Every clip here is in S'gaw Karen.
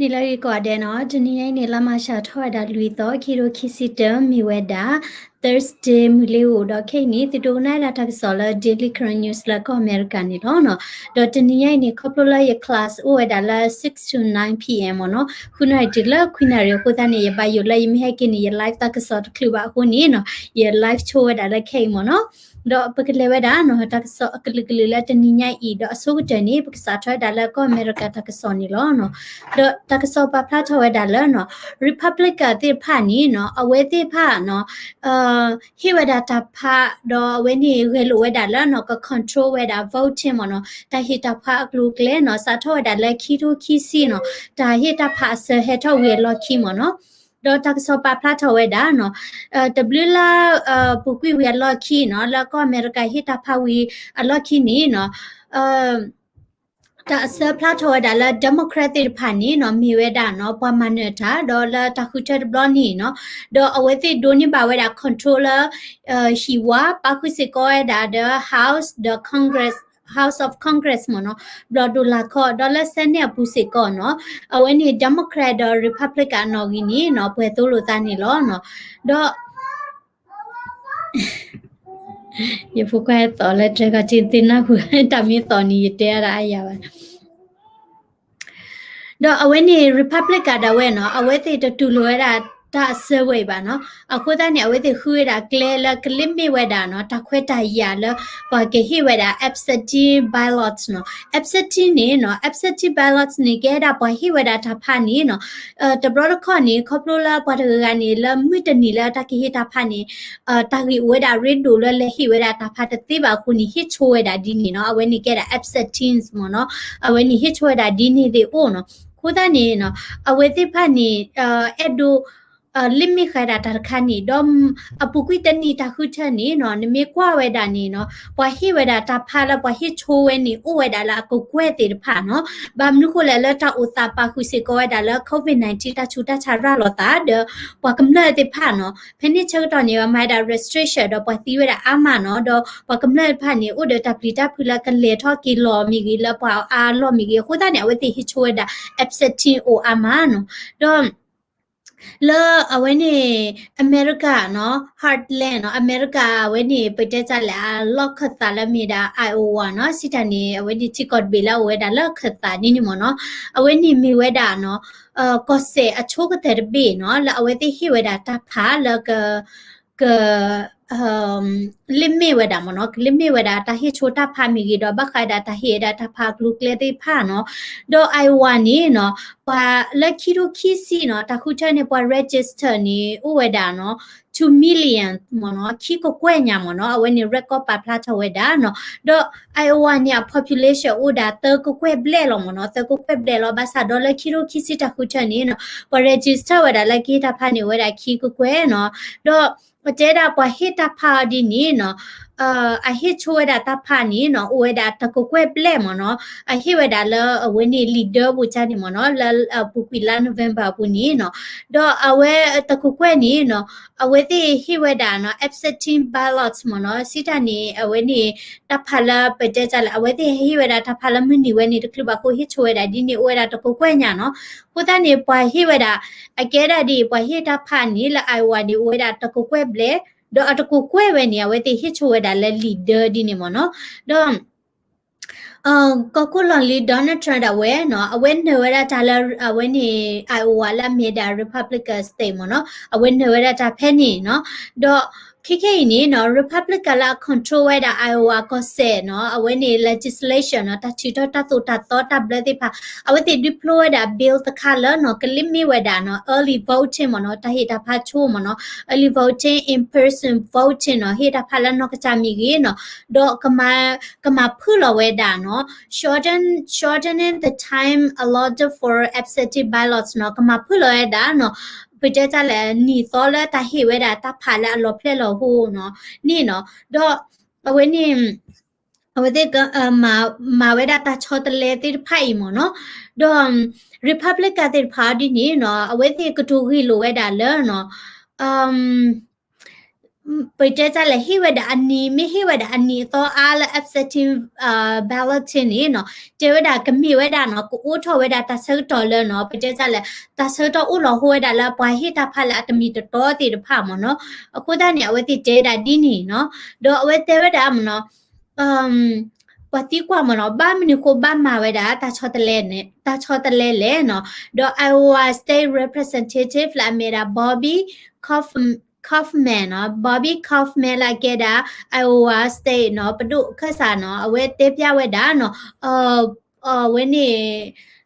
န့ၣ်လၢဂ့ၤကိးဂၤဒဲးနီၤ, တနံၤညါအံၤန့ၣ် လါမၢ်ၡးထီၣ်ဝဲဒၣ်လွံၢ်သီ ခံထိခံဆံတၢ မ့ၢ်ဝဲဒၣ် Thursday မုၢ်လ့ၤအိၣ်ဒီးခဲအံၤန့ၣ် သုဒိကနၣ်ဝဲဒၣ်တၢ်ကစီၣ်လၢ Daily Karen News လၢကီၢ်အမဲရကၤန့ၣ်လီၤနီၤ. ဒီးတနံၤညါအံၤန့ၣ် ခီဖျိလၢယ class အိၣ်ဝဲဒၣ်လၢ six to nine p.m. မ့ၢ်နီၤ, ဃုနၣ်ရံၣ်တုၤလၢခွံနၣ်ရံၣ်အဃိသတးန့ၣ် ယဘၣ်ယိၣ်လၢယမ့ၢ်ဟဲက့ၤန့ၣ် ယ live တၢ်ကစီၣ်တချုးဘၣ်အဃိန့ၣ်နီၤ, ယ live ဆိဝဲဒၣ်လၢခဲအံၤမ့ၢ်နီၤ. ဒီးပကလဲၤဝဲဒၣ်နီၤ တၢ်ကစီၣ်အကလုာ်ကလုာ်လၢတနံၤညါအံၤ ဒီးအဆိကတၢၢ်န့ၣ် ပကစးထီၣ်ဝဲဒၣ်လၢကီၢ်အမဲရကၤတၢ်ကစီၣ်န့ၣ်လီၤနီၤ. ဒီးတၢ်ကစီၣ်ပာ်ဖျါထီၣ်ဝဲဒၣ်လၢနီၤ Republican သ့ၣ်တဖၣ်န့ၣ်နီၤ အဝဲသ့ၣ်တဖၣ်နီၤ ဟ့ၣ်ဝဲဒၣ်တၢ်ဖး ဒီးအဝဲန့ၣ်ဂဲၤလိာ်ဝဲဒၣ်လၢနီၤ က control ဝဲဒၣ် voting မ့ၢ်နီၤ, တၢ်ဟ့ၣ်တၢ်ဖးအကျိၤအကျဲနီၤ စးထီၣ်ဝဲဒၣ်လၢခံထိခံဆံနီၤ, တၢ်ဟ့ၣ်တၢ်ဖးအစၢၤဟဲထီၣ်ဝံၤအလီၢ်ခံမ့ၢ်နီၤ. ဒီးတၢ်ကစီၣ်ပာ်ဖျါထီၣ်ဝဲဒၣ်နီၤ တဘျုးလါ ပူၤကွံာ်ဝံၤအလီၢ်ခံနီၤ လၢကီၢ်အမဲရကၤဟ့ၣ်တၢ်ဖးဝံၤအလီၢ်ခံန့ၣ်နီၤ တၢ်အစၢဖျါထီၣ်ဝဲဒၣ်လၢ Democrat သ့ၣ်တဖၣ်န့ၣ်နီၤ မ့ၢ်ဝဲဒၣ်နီၤ ပှၤမၤနၢၤတၢ် ဒီးလၢတၢ်ဃုထၢတဘျီန့ၣ်နီၤ ဒီးအဝဲသ့ၣ်ဒိးန့ၢ်ဘၣ်ဝဲဒၣ် control လၢ ဟံၣ်ဝါ ပာ်ဃုာ်စ့ၢ်ကီးဝဲဒၣ်ဒီး House ဒီး Congress, House of Congress မ့ၢ်နီၤ ဘျီၣ်ဒိၣ်လာ်ခီ ဒီးလၢ Senate အပူၤစ့ၢ်ကီးနီၤ အဝဲန့ၣ် Democrat ဒီး Republican အနီၣ်ဂံၢ်န့ၣ်နီၤ ပှဲၤသိလိာ်သးန့ၣ်လီၤနီၤ. ဒီး ယဖိခွါဟဲသီၣ်လၢတြဲၤခီၣ်ထံး သုနၢ်ဟူတၢ်မ့ၢ်သီၣ်န့ၣ် ယတဲဒၣ်အါယၤဘၣ်. ဒီးအဝဲန့ၣ် Republican ဒၣ်ဝဲနီၤ အဝဲသ့ၣ်တတူၢ်လိာ်ဝဲဒၣ်တၢ်အစၢဝဲအံၤဘၣ်နီၤ. အဃိသတးန့ၣ် အဝဲသ့ၣ်ဃုဝဲဒၣ်ကျဲလၢကလ့မ့ၢ်ဝဲဒၣ်နီၤ တၢ်ခွဲးတၢ်ယာ်လၢ ပှၤကဟ့ၣ်ဝဲဒၣ် absentee ballots နီၤ. Absentee န့ၣ်နီၤ absentee ballots န့ၣ် ကဲဒၣ်ပှၤဟ့ၣ်ဝဲဒၣ်တၢ်ဖးန့ၣ်နီၤ တဘျီတခီၣ်န့ၣ် ခီဖျိလၢပှၤတဂၤဂၤန့ၣ် လၢမုၢ်တနံၤလၢတၢ်ကဟ့ၣ်တၢ်ဖးန့ၣ် တၢ်ဂ့ၢ်အိၣ်ဝဲဒၣ်ရ့ဒိၣ်လၢလဲၤဟ့ၣ်ဝဲဒၣ်တၢ်ဖးတသ့ဘၣ်အဃိန့ၣ် ဟ့ၣ်ဆိဝဲဒၣ်ဒ်န့ၣ်နီၤ. အဝဲန့ၣ်ကဲဒၣ် absentee မ့ၢ်နီၤ. အဝဲန့ၣ်ဟ့ၣ်ဆိဝဲဒၣ်ဒ်န့ၣ်သ့ၣ်အိၣ်နီၤ. အဃိသတးန့ၣ်နီၤ အဝဲသ့ၣ်တဖၣ်န့ၣ် အဲၣ်ဒိး လ့မ့ၢ်ဃာ်ဒၣ်တၢ်တခါန့ၣ် ဒီးအပူၤကွံာ်တနံၣ်တၢ်ဃုထၢန့ၣ်နီၤ နမ့ၢ်ကွၢ်ဝဲဒၣ်န့ၣ်နီၤ ပှၤဟ့ၣ်ဝဲဒၣ်တၢ်ဖးလၢပှၤဟ့ၣ်ဆိဝဲန့ၣ် အိၣ်ဝဲဒၣ်လၢအကကွဲၢ်သ့ၣ်တဖၣ်နီၤ. ဘၣ်မနုၤဃိလဲၣ်လၢတၢ်အိၣ်သးပာ်ဃုာ်စ့ၢ်ကီးဝဲဒၣ်လၢ COVID nineteen တၢ်ဆူးတၢ်ဆါရၤလီၤသးဒီး ပှၤကမျၢၢ်သ့ၣ်တဖၣ်နီၤ ဖဲန့ၣ်ဆၢကတီၢ်န့ၣ် မၤဝဲဒၣ် restriction ဒီးပှၤသံဝဲဒၣ်အါမးနီၤ ဒီးပှၤကမျၢၢ်သ့ၣ်တဖၣ်န့ၣ် အိၣ်ဒီးတၢ်ပျံၤတၢ်ဖုးလၢကလဲၤထီၣ်က့ၤလီၤမ့ၢ်ဂ့ၤ လၢပှၤအါအလီၢ်မ့ၢ်ဂ့ၤ အဃိသတးန့ၣ် အဝဲသ့ၣ်ဟ့ၣ်ဆိဝဲဒၣ် absentee အိၣ်အါမးနီၤ ဒီး လၢအဝဲန့ၣ် အမဲရကၤနီၤ heartland နီၤ အမဲရကၤအဝဲန့ၣ် ပတဲတၢ်လဲၣ် အလီၢ်ခၢၣ်သးလၢမ့ၢ်ဒၣ် Iowa နီၤ စံးတၢ်န့ၣ် အဝဲန့ၣ်ထံကီၢ်တဘ့ၣ်လၢအအိၣ်ဝဲဒၣ်လၢခၢၣ်သးဒ်န့ၣ်မ့ၢ်နီၤ အဝဲန့ၣ်မ့ၢ်ဝဲဒၣ်နီၤ ကီၢ်စဲၣ်အဆိကတၢၢ်တဘ့ၣ်နီၤ လၢအဝဲသ့ၣ်ဟ့ၣ်ဝဲဒၣ်တၢ်ဖးလၢက က လ့မ့ၢ်ဝဲဒၣ်မ့ၢ်နီၤ ကလ့မ့ၢ်ဝဲဒၣ်တၢ်ဟ့ၣ်ဆိတၢ်ဖးမ့ၢ်ဂ့ၤဒီး ဘၣ်ဃးဒၣ်တၢ်ဟ့ၣ်ဝဲဒၣ်တၢ်ဖးအကျိၤအကျဲသ့ၣ်တဖၣ်နီၤ ဒီး Iowa န့ၣ်နီၤ ပှၤလၢခံထိခံဆံနီၤ တၢ်ဃုထၢန့ၣ် ပှၤ register န့ၣ် အိၣ်ဝဲဒၣ်နီၤ two million မ့ၢ်နီၤ ခံကကွဲၢ်ညါမ့ၢ်နီၤ အဝဲန့ၣ် record ပာ်ဖျါထီၣ်ဝဲဒၣ်နီၤ ဒီး Iowa န့ၣ် အ population အိၣ်ဒၣ်သၢကကွဲၢ်ဘျဲၣ်လီၤမ့ၢ်နီၤ သၢကကွဲၢ်ဘျဲၣ်လီၤ ဘၣ်ဆၣ်ဒီးလၢခံထိခံဆံတၢ်ဃုထၢန့ၣ်နီၤ ပှၤ register ဝဲဒၣ်လၢကဟ့ၣ်တၢ်ဖးန့ၣ်အိၣ်ဝဲဒၣ်ခံကကွဲၢ်နီၤ ဒီး တဲဒၣ်ပှၤဟ့ၣ်တၢ်ဖးအီၤဒ်န့ၣ်နီၤ အဟ့ၣ်ဆိဝဲဒၣ်တၢ်ဖးန့ၣ်နီၤ အိၣ်ဝဲဒၣ်တကကွဲၢ်ဘျဲၣ်မ့ၢ်နီၤ အဟ့ၣ်ဝဲဒၣ်လၢအဝဲန့ၣ် leader ပူၤတၢ်န့ၣ်မ့ၢ်နီၤ လၢအပူၤကွံာ်လါ November အပူၤန့ၣ်နီၤ ဒီးအဝဲတကကွဲၢ်န့ၣ်နီၤ အဝဲသ့ၣ်ဟ့ၣ်ဝဲဒၣ်နီၤ absentee ballots မ့ၢ်နီၤ စံးတၢ်န့ၣ် အဝဲန့ၣ် တၢ်ဖးလၢပတဲတၢ်လၢ အဝဲသ့ၣ်ဟ့ၣ်ဝဲဒၣ်တၢ်ဖးလၢမုၢ်နံၤဝဲန့ၣ် တချုးဘၣ်အဃိ ဟ့ၣ်ဆိဝဲဒၣ်ဒ်န့ၣ် အိၣ်ဝဲဒၣ်တကကွဲၢ်ညါနီၤ အဃိသတးန့ၣ် ပှၤဟ့ၣ်ဝဲဒၣ် အကဲဒၣ်ဒ်အံၤ ပှၤဟ့ၣ်တၢ်ဖးန့ၣ် လၢ Iowa န့ၣ် အိၣ်ဝဲဒၣ်တကကွဲၢ်ဘျဲၣ် ဒီးအတကကွဲၢ်ဝဲန့ၣ် အဝဲသ့ၣ်ဟ့ၣ်ဆိဝဲဒၣ်လၢ leader ဒ်န့ၣ်မ့ၢ်နီၤ ဒီး ကီၢ်ခိၣ်လီၢ်လံၤ Donald Trump ဒၣ်ဝဲနီၤ အဝဲနၢၤဝဲဒၣ်တၢ်လၢ အဝဲန့ၣ် Iowa လၢအမ့ၢ်ဒၣ် Republican state မ့ၢ်နီၤ အဝဲနၢၤဝဲဒၣ်တၢ်ဖဲန့ၣ်နီၤ ဒီးခဲခဲအံၤန့ၣ်နီၤ Republican လၢအ control ဝဲဒၣ် Iowa ကီၢ်စဲၣ်နီၤ အဝဲန့ၣ် legislation နီၤ တၢ်ထုးထီၣ်တၢ်သိၣ်တၢ်သီတၢ်ဘျၢသ့ၣ်တဖၣ် အဝဲသ့ၣ်ဒုးဖျိဝဲဒၣ် bill တခါလၢနီၤ ကလ့မ့ၢ်ဝဲဒၣ်နီၤ early voting မ့ၢ်နီၤ တၢ်ဟ့ၣ်တၢ်ဖးဆိမ့ၢ်နီၤ early voting in person voting နီၤ ဟ့ၣ်တၢ်ဖးလၢနီၢ်ကစၢ်မ့ၢ်ဂ့ၤနီၤ ဒီး ကမၤဖုၣ်လီၤဝဲဒၣ်နီၤ shorten shortening the time allotted for absentee ballots နီၤ ကမၤဖုၣ်လီၤဝဲဒၣ်နီၤ ပတဲတၢ်လဲၣ် နံၣ်သီလၢတၢ်ဟ့ၣ်ဝဲဒၣ်တၢ်ဖးလၢအလီၤဖျဲၣ်လီၤဟိနီၤ န့ၣ်နီၤ ဒီး အဝဲန့ၣ် အဝဲသ့ၣ် မၤဝဲဒၣ်တၢ်ဆီတလဲသ့ၣ်တဖၣ်အံၤမ့ၢ်နီၤ ဒီး Republican သ့ၣ်တဖၣ်ဒ်န့ၣ်နီၤ အဝဲသ့ၣ်ကတိၤဂ့ၢ်လိာ်ဝဲဒၣ်လၢနီၤ လ ပတဲတၢ်လဲၣ် ဟ့ၣ်ဝဲဒၣ်အနံၤ မ့ၢ်ဟ့ၣ်ဝဲဒၣ်အနံၤအသီအါလၢ absentee balloting န့ၣ်နီၤ, တဲဝဲဒၣ်ကမ့ၢ်ဝဲဒၣ်နီၤ ကအိးထီၣ်ဝဲဒၣ်တၢ်ဆၢကတီၢ်လၢနီၤ ပတဲတၢ်လဲၣ် တၢ်ဆၢကတီၢ်အိၣ်လီၤဟိဝဲဒၣ်လၢပှၤဟ့ၣ်တၢ်ဖးလၢအတမံၤတတီသ့ၣ်တဖၣ်မ့ၢ်နီၤ. အဃိသတးန့ၣ် အဝဲသ့ၣ်တဲဝဲဒၣ်ဒ်န့ၣ်နီၤ, ဒီးအဝဲတဲဝဲဒၣ်မ့ၢ်နီၤ ပှၤသံကွၢ်မ့ၢ်နီၤ ဘၣ်မနုၤဃိဘၣ်မၤဝဲဒၣ် တၢ်ဆီတလဲန့ၣ် တၢ်ဆီတလဲလဲၣ်နီၤ, ဒီး Iowa State Representative လၢအမ့ၢ်ဒၣ် Bobby Kaufman နီၤ, Bobby Kaufman လၢအကဲဒၣ် Iowa State နီၤ ပဒိၣ်ခၢၣ်စးနီၤ အဝဲတဲဖျါဝဲဒၣ်နီၤ အဝဲန့ၣ်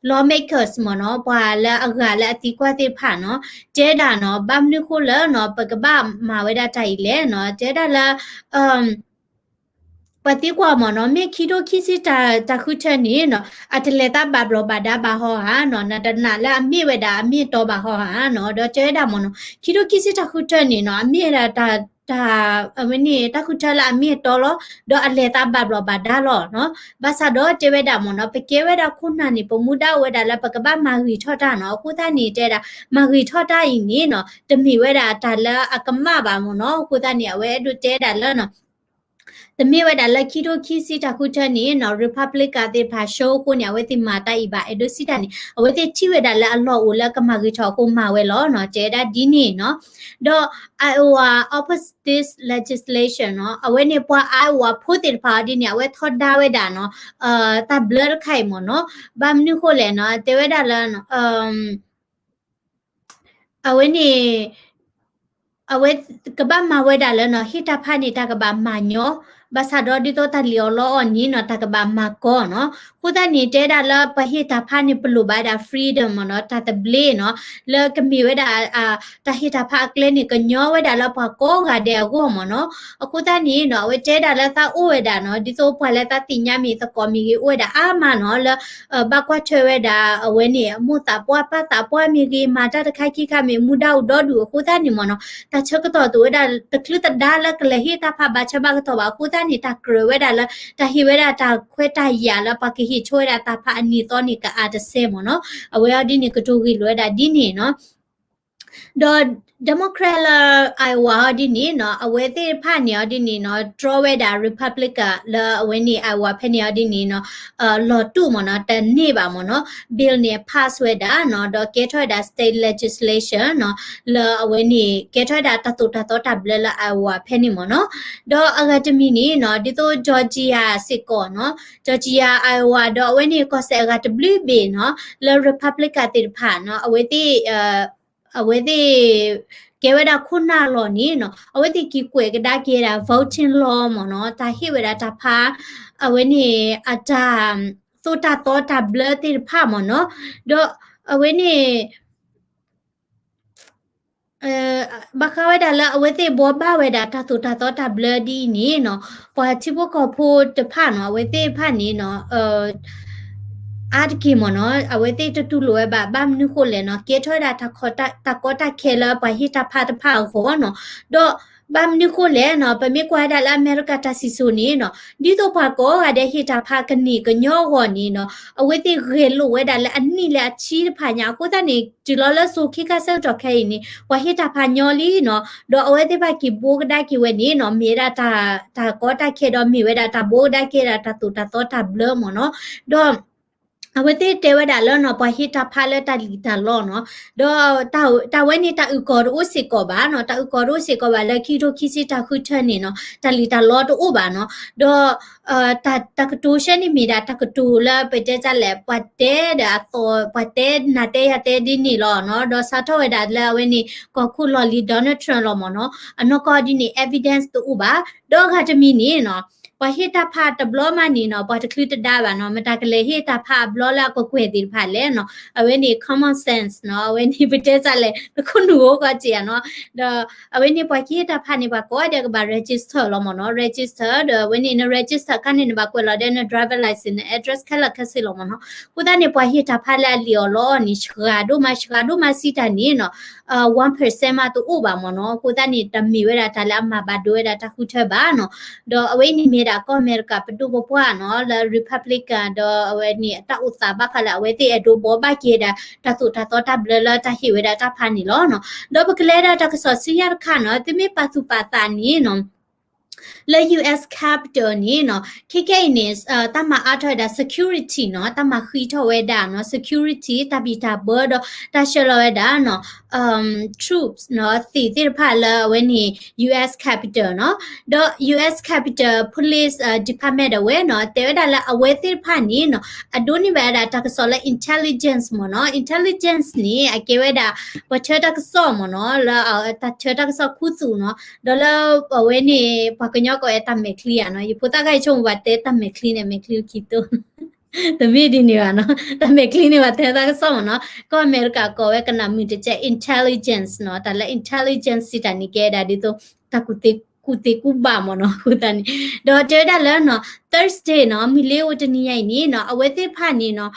lawmakers မ့ၢ်နီၤ ပှၤလၢအဂၤလၢအသံကွၢ်သ့ၣ်တဖၣ်နီၤ တဲဒၣ်နီၤ ဘၣ်မနုၤဃိလၢနီၤ ပကဘၣ်မၤဝဲဒၣ်တၢ်အံၤလဲၣ်နီၤ တဲဒၣ်လၢ ပှၤသံကွၢ်မ့ၢ်နီၤ မ့ၢ်ခံထိခံဆံတၢ်ဃုထၢန့ၣ်နီၤ အတလဲၤသးဘၣ်ဘျီးဘၣ်ဒါဘၣ်ဟီဧါနီၤ နတနာ်လၢအမ့ၢ်ဝဲဒၣ်အမ့ၢ်အတီဘၣ်ဟီဧါနီၤ ဒီးတဲဝဲဒၣ်မ့ၢ်နီၤ ခံထိခံဆံတၢ်ဃုထၢန့ၣ်နီၤ အမ့ၢ်ဝဲဒၣ် တၢ် အဝဲန့ၣ် တၢ်ဃုထၢလၢအမ့ၢ်အတီလီၤ ဒီးအလဲၤသးဘၣ်ဘျီးဘၣ်ဒါလီၤနီၤ ဘၣ်ဆၣ်ဒီးတဲဝဲဒၣ်မ့ၢ်နီၤ ပကဲဝဲဒၣ်ခိၣ်နၢ်န့ၣ် ပမူဒါအိၣ်ဝဲဒၣ်လၢပကဘၣ်မၤဂ့ၤထီၣ်တၢ်နီၤ အဃိသတးန့ၣ် တဲဒၣ် မၤဂ့ၤထီၣ်တၢ်အံၤန့ၣ်နီၤ တမ့ၢ်ဝဲဒၣ်တၢ်လၢအကမၣ်ဘၣ်မ့ၢ်နီၤ အဃိသတးန့ၣ် အဝဲအဲၣ်ဒိးတဲဒၣ်လၢနီၤ တမ့ၢ်ဝဲဒၣ်လၢခံထိခံဆံတၢ်ဃုထၢန့ၣ်နီၤ Republican သ့ၣ်တဖၣ် show အဃိန့ၣ် အဝဲသ့ၣ်မၤတၢ်အံၤဘၣ် အဲၣ်ဒိးစံးတၢ်န့ၣ် အဝဲသ့ၣ်ထံၣ်ဝဲဒၣ်လၢအလီၢ်အိၣ်လၢကမၤဂ့ၤထီၣ်အဃိမၤဝဲလီၤနီၤ တဲဝဲဒၣ်ဒ်န့ၣ်နီၤ ဒီး Iowa opposed this legislation နီၤ အဝဲန့ၣ်ပှၤ Iowa ဖိသ့ၣ်တဖၣ်အီၤဒ်န့ၣ် အဝဲထီဒါဝဲဒၣ်နီၤ တၢ်ဘျၢတခါအံၤမ့ၢ်နီၤ ဘၣ်မနုၤဃိလဲၣ်နီၤ တဲဝဲဒၣ်လၢ အဝဲန့ၣ် အဝဲကဘၣ်မၤဝဲဒၣ်လၢနီၤ ဟ့ၣ်တၢ်ဖးန့ၣ် တၢ်ကဘၣ်မၤညီ, ဘၣ်ဆၣ်ဒီးဒ်သိးတၢ်လံၣ်အီၣ်လီအီၣ်န့ၣ်နီၤ တၢ်ကဘၣ်မၤကီနီၤ. အဃိသတးန့ၣ် တဲဒၣ်လၢပှၤဟ့ၣ်တၢ်ဖးန့ၣ် ပလိၣ်ဘၣ်ဝဲဒၣ် freedom မ့ၢ်နီၤ တၢ်သဘျ့နီၤ, လၢကမ့ၢ်ဝဲဒၣ် တၢ်ဟ့ၣ်တၢ်ဖးအကျဲန့ၣ် ကညီဝဲဒၣ်လၢပှၤကိးဂၤဒဲးအဂီၢ်မ့ၢ်နီၤ. အဃိသတးန့ၣ်နီၤ အဝဲတဲဒၣ်လၢသးအိၣ်ဝဲဒၣ်နီၤ ဒ်သိးပှၤလၢသးသ့ၣ်ညါမ့ၢ်သကိးမ့ၢ်ဂ့ၤ အိၣ်ဝဲဒၣ်အါမးနီၤ လၢ ဘၣ်ကွၢ်ထွဲဝဲဒၣ် အဝဲန့ၣ် မိၢ်သးပှၢ်ပၢ်သးပှၢ်မ့ၢ်ဂ့ၤ မၤတၢ်တခါခံခါမ့ၢ် မူဒါအိၣ်ဒီဒူၣ်အဃိသတးန့ၣ်မ့ၢ်နီၤ တၢ်ဆၢကတီၢ်တအိၣ်ဝဲဒၣ် တချုးတဒါလၢကလဲၤဟ့ၣ်တၢ်ဖးဘၣ်ဆၢဘၣ်ကတီၢ်ဘၣ်အဃိသတးန့ၣ် တၢ်ကြၢးဝဲဒၣ်လၢ တၢ်ဟ့ၣ်ဝဲဒၣ်တၢ်ခွဲးတၢ်ယာ်လၢပှၤကဟ့ၣ်ဆိဝဲဒၣ်တၢ်ဖးအနံၤသီန့ၣ် ကအါတစဲးမ့ၢ်နီၤ. အဝဲအီၤဒ်န့ၣ် ကတိၤဂ့ၢ်လိာ်ဝဲဒၣ်ဒ်န့ၣ်နီၤ. ဒီး Democrat လၢ Iowa အီၤဒ်န့ၣ်နီၤ အဝဲသ့ၣ်တဖၣ်န့ၣ်အီၤဒ်န့ၣ်နီၤ တြီဝဲဒၣ် Republican လၢအဝဲန့ၣ် Iowa ဖဲန့ၣ်အီၤဒ်န့ၣ်နီၤ လီၤတူာ်မ့ၢ်နီၤ တန့ၢ်ဘၣ်မ့ၢ်နီၤ bill န့ၣ် pass ဝဲဒၣ်နီၤ ဒီးကဲထီၣ်ဝဲဒၣ် state legislation နီၤ လၢအဝဲန့ၣ် ကဲထီၣ်ဝဲဒၣ်တၢ်သိၣ်တၢ်သီတၢ်ဘျၢလၢ Iowa ဖဲန့ၣ်မ့ၢ်နီၤ. ဒီးအဂၤတမံၤန့ၣ်နီၤ ဒ်သိး Georgia စ့ၢ်ကီးနီၤ Georgia Iowa ဒီးအဝဲန့ၣ်ကီၢ်စဲၣ်အဂၤတဘျုးဘ့ၣ်နီၤ လၢ Republican သ့ၣ်တဖၣ်နီၤ အဝဲသ့ၣ် အဝဲသ့ၣ် ကဲဝဲဒၣ်ခိၣ်နၢ်လီၤန့ၣ်နီၤ အဝဲသ့ၣ်က့ၤကွဲးကဒါက့ၤဝဲဒၣ် voting law မ့ၢ်နီၤ တၢ်ဟ့ၣ်ဝဲဒၣ်တၢ်ဖး အဝဲန့ၣ် အတၢ်သိၣ်တၢ်သီတၢ်ဘျၢသ့ၣ်တဖၣ်မ့ၢ်နီၤ. ဒီးအဝဲန့ၣ် ဘၣ်ဃးဝဲဒၣ်လၢအဝဲသ့ၣ်ဘှီဘၣ်ဝဲဒၣ်တၢ်သိၣ်တၢ်သီတၢ်ဘျၢဒ်အံၤန့ၣ်နီၤ ပှၤထံဖိကီၢ်ဖိတဖၣ်နီၤ အဝဲသ့ၣ်တဖၣ်န့ၣ်နီၤ အါတက့ၢ်မ့ၢ်နီၤ အဝဲသ့ၣ်တတူၢ်လိာ်ဝဲဘၣ် ဘၣ်မနုၤဃိလဲၣ်နီၤ ကဲထီၣ်ဝဲဒၣ်တၢ်ကီတၢ်ခဲလၢပှၤဟ့ၣ်တၢ်ဖးတဖၣ်အဂီၢ်နီၤ. ဒီးဘၣ်မနုၤဃိလဲၣ်နီၤ ပမ့ၢ်ကွၢ်ဝဲဒၣ်လၢအမဲရကၤတၢ်စံၣ်စိၤန့ၣ်နီၤ ဒ်သိးပှၤကိးဂၤဒဲးဟ့ၣ်တၢ်ဖးကန့ၢ်ကညီအဂီၢ်န့ၣ်နီၤ အဝဲသ့ၣ်ဂဲၤလိာ်ဝဲဒၣ်လၢအနံၣ်လၢအဆံတဖၣ်ညါ အဃိသတးန့ၣ် တုၤလီၤလၢစိၤခံခါဆၢကတီၢ်ခဲအံၤန့ၣ် ပှၤဟ့ၣ်တၢ်ဖးညီလံနီၤ ဒီးအဝဲသ့ၣ်တဖၣ်က့ၤဘိကဒါက့ၤဝဲန့ၣ်နီၤ မ့ၢ်ဝဲဒၣ်တၢ် တၢ်ကီတၢ်ခဲဒီး မ့ၢ်ဝဲဒၣ်တၢ်ဘိကဒါက့ၤဝဲဒၣ်တၢ်သိၣ်တၢ်သီတၢ်ဘျၢမ့ၢ်နီၤ. ဒီး အဝဲသ့ၣ်တဲဝဲဒၣ်လၢနီၤ ပှၤဟ့ၣ်တၢ်ဖးလၢတၢ်လံၣ်တၢ်လီနီၤ ဒီး တၢ်ဝဲန့ၣ်တၢ်အုၣ်ကီၤတအိၣ်စ့ၢ်ကီးဘၣ်နီၤ တၢ်အုၣ်ကီၤတအိၣ်စ့ၢ်ကီးဘၣ်လၢခံကထိခံဆံတၢ်ဃုထၢန့ၣ်နီၤ တၢ်လံၣ်တၢ်လီတအိၣ်ဘၣ်နီၤ ဒီး တၢ်ကတိၤဆၢန့ၣ်မ့ၢ်ဒၣ်တၢ်ကတိၤလၢပတဲတၢ်လဲၣ် ပှၤတဲဒီးအသီ ပှၤတဲနၤတဲယၤတဲဒ်န့ၣ်လီၤနီၤ ဒီးစးထီၣ်ဝဲဒၣ်လၢအဝဲန့ၣ် ကီၢ်ခိၣ်လီၢ်လံၤ Donald Trump လီၤမ့ၢ်နီၤ အနီၢ်ကီၢ်ဒ်န့ၣ် evidence တအိၣ်ဘၣ် ဒီးအဂၤတမံၤန့ၣ်နီၤ ပှၤဟ့ၣ်တၢ်ဖးတဘျီမးန့ၣ်နီၤ ပှၤတချုးတဒါဘၣ်နီၤ မတၤကလဲၤဟ့ၣ်တၢ်ဖးအဘျီလၢအကကွဲၢ်သ့ၣ်တဖၣ်လဲၣ်နီၤ အဝဲန့ၣ် common sense နီၤ အဝဲန့ၣ်ပတဲစးလဲၣ် နခိၣ်နူာ်အိၣ်ကီးက့ၤဧါနီၤ ဒီးအဝဲန့ၣ်ပှၤကဟ့ၣ်တၢ်ဖးန့ၣ် ပှၤကိးဂၤဒဲးကဘၣ် register လီၤမ့ၢ်နီၤ register ဒီးအဝဲန့ၣ် န register အခါန့ၣ် နဘၣ်ကွဲးလီၤဒီးန driver license န address ခဲလၢာ်ခဲဆ့လီၤမ့ၢ်နီၤ အဃိသတးန့ၣ် ပှၤဟ့ၣ်တၢ်ဖးလၢအလံၣ်အီၣ်လီအီၣ်န့ၣ် စှၤဒိၣ်မး စှၤဒိၣ်မးစံးတၢ်န့ၣ်နီၤ one percent မးတအိၣ်ဘၣ်မ့ၢ်နီၤ အဃိသတးန့ၣ် တမ့ၢ်ဝဲဒၣ်တၢ်လၢအမၤဘၣ်ဒိဝဲဒၣ်တၢ်ဃုထၢဘၣ်နီၤ ဒီးအဝဲအံၤန့ၣ် ဒ်သိးကဟဲနုာ်လီၤမၤဟးဂီၤက့ၤဝဲဒၣ်ကီၢ်အမဲရကၤပဒိၣ်ပပှၢ်နီၤ လၢ Republican ဒီးအဝဲန့ၣ် တၢ်အိၣ်သးဘၣ်ဃးလၢအဝဲသ့ၣ်အဲၣ်ဒိးဘိးဘၣ်က့ၤဒၣ် တၢ်သိၣ်တၢ်သီတၢ်ဘျၢလၢတၢ်ဟ့ၣ်ဝဲဒၣ်တၢ်ဖးန့ၣ်လီၤနီၤ. ဒီးပကလဲၤဒၣ်တၢ်ကစီၣ်ဆူညါတခါနီၤ သုမ့ၢ်ပာ်သူၣ်ပာ်သးန့ၣ်နီၤ လၢ U S Capitol န့ၣ်နီၤ ခဲခဲအံၤန့ၣ် တၢ်မၤအါထီၣ်ဝဲဒၣ် security နီၤ တၢ်မၤဃံးထီၣ်ဝဲဒၣ်နီၤ security တၢ်ဘံၣ်တၢ်ဘၢဒီးတၢ်ဆှၢလီၤဝဲဒၣ်နီၤ troops နီၤ သ့ၣ်သ့ၣ်တဖၣ်လၢအဝဲန့ၣ် U S Capitol နီၤ ဒီး U S Capitol Police Department ဒၣ်ဝဲနီၤ တဲဝဲဒၣ်လၢအဝဲသ့ၣ်တဖၣ်န့ၣ်နီၤ အဒိးန့ၢ်ဘၣ်ဝဲဒၣ်တၢ်ကစီၣ်လၢ intelligence မ့ၢ်နီၤ intelligence န့ၣ် အကဲဝဲဒၣ် ပှၤထၢတၢ်ကစီၣ်မ့ၢ်နီၤ လၢတၢ်ထၢတၢ်ကစီၣ်ခူသူၣ်နီၤ ဒီးလၢအဝဲန့ၣ် ပှၤကညီကိးဝဲတၢ်မဲာ်ချံဧါနီၤ ယဖိသၣ်ခါအံၤဆိကမိၣ်ဘၣ်တဲတၢ်မဲာ်ချံန့ၣ် မဲာ်ချံခံတိၢ် တမ့ၢ်ဒ်န့ၣ်ဘၣ်နီၤ တၢ်မဲာ်ချံန့ၣ်ဘၣ်တဲတၢ်ကစီၣ်မ့ၢ်နီၤ ကီၢ်အမဲရကၤကိးဝဲကနၣ်မုၣ်တကဲ intelligence နီၤ တၢ်လၢ intelligence စံးတၢ်န့ၣ်ကဲဒၣ်ဒ်သိး တၢ်ကူၣ်သ့ကူၣ်ဘၣ်မ့ၢ်နီၤ အဃိသတးန့ၣ် ဒီးတဲဝဲဒၣ်လၢနီၤ Thursday နီၤ မုၢ်လ့ၤအိၣ်တနံၤညါအံၤန့ၣ်နီၤ အဝဲသ့ၣ်တဖၣ်န့ၣ်နီၤ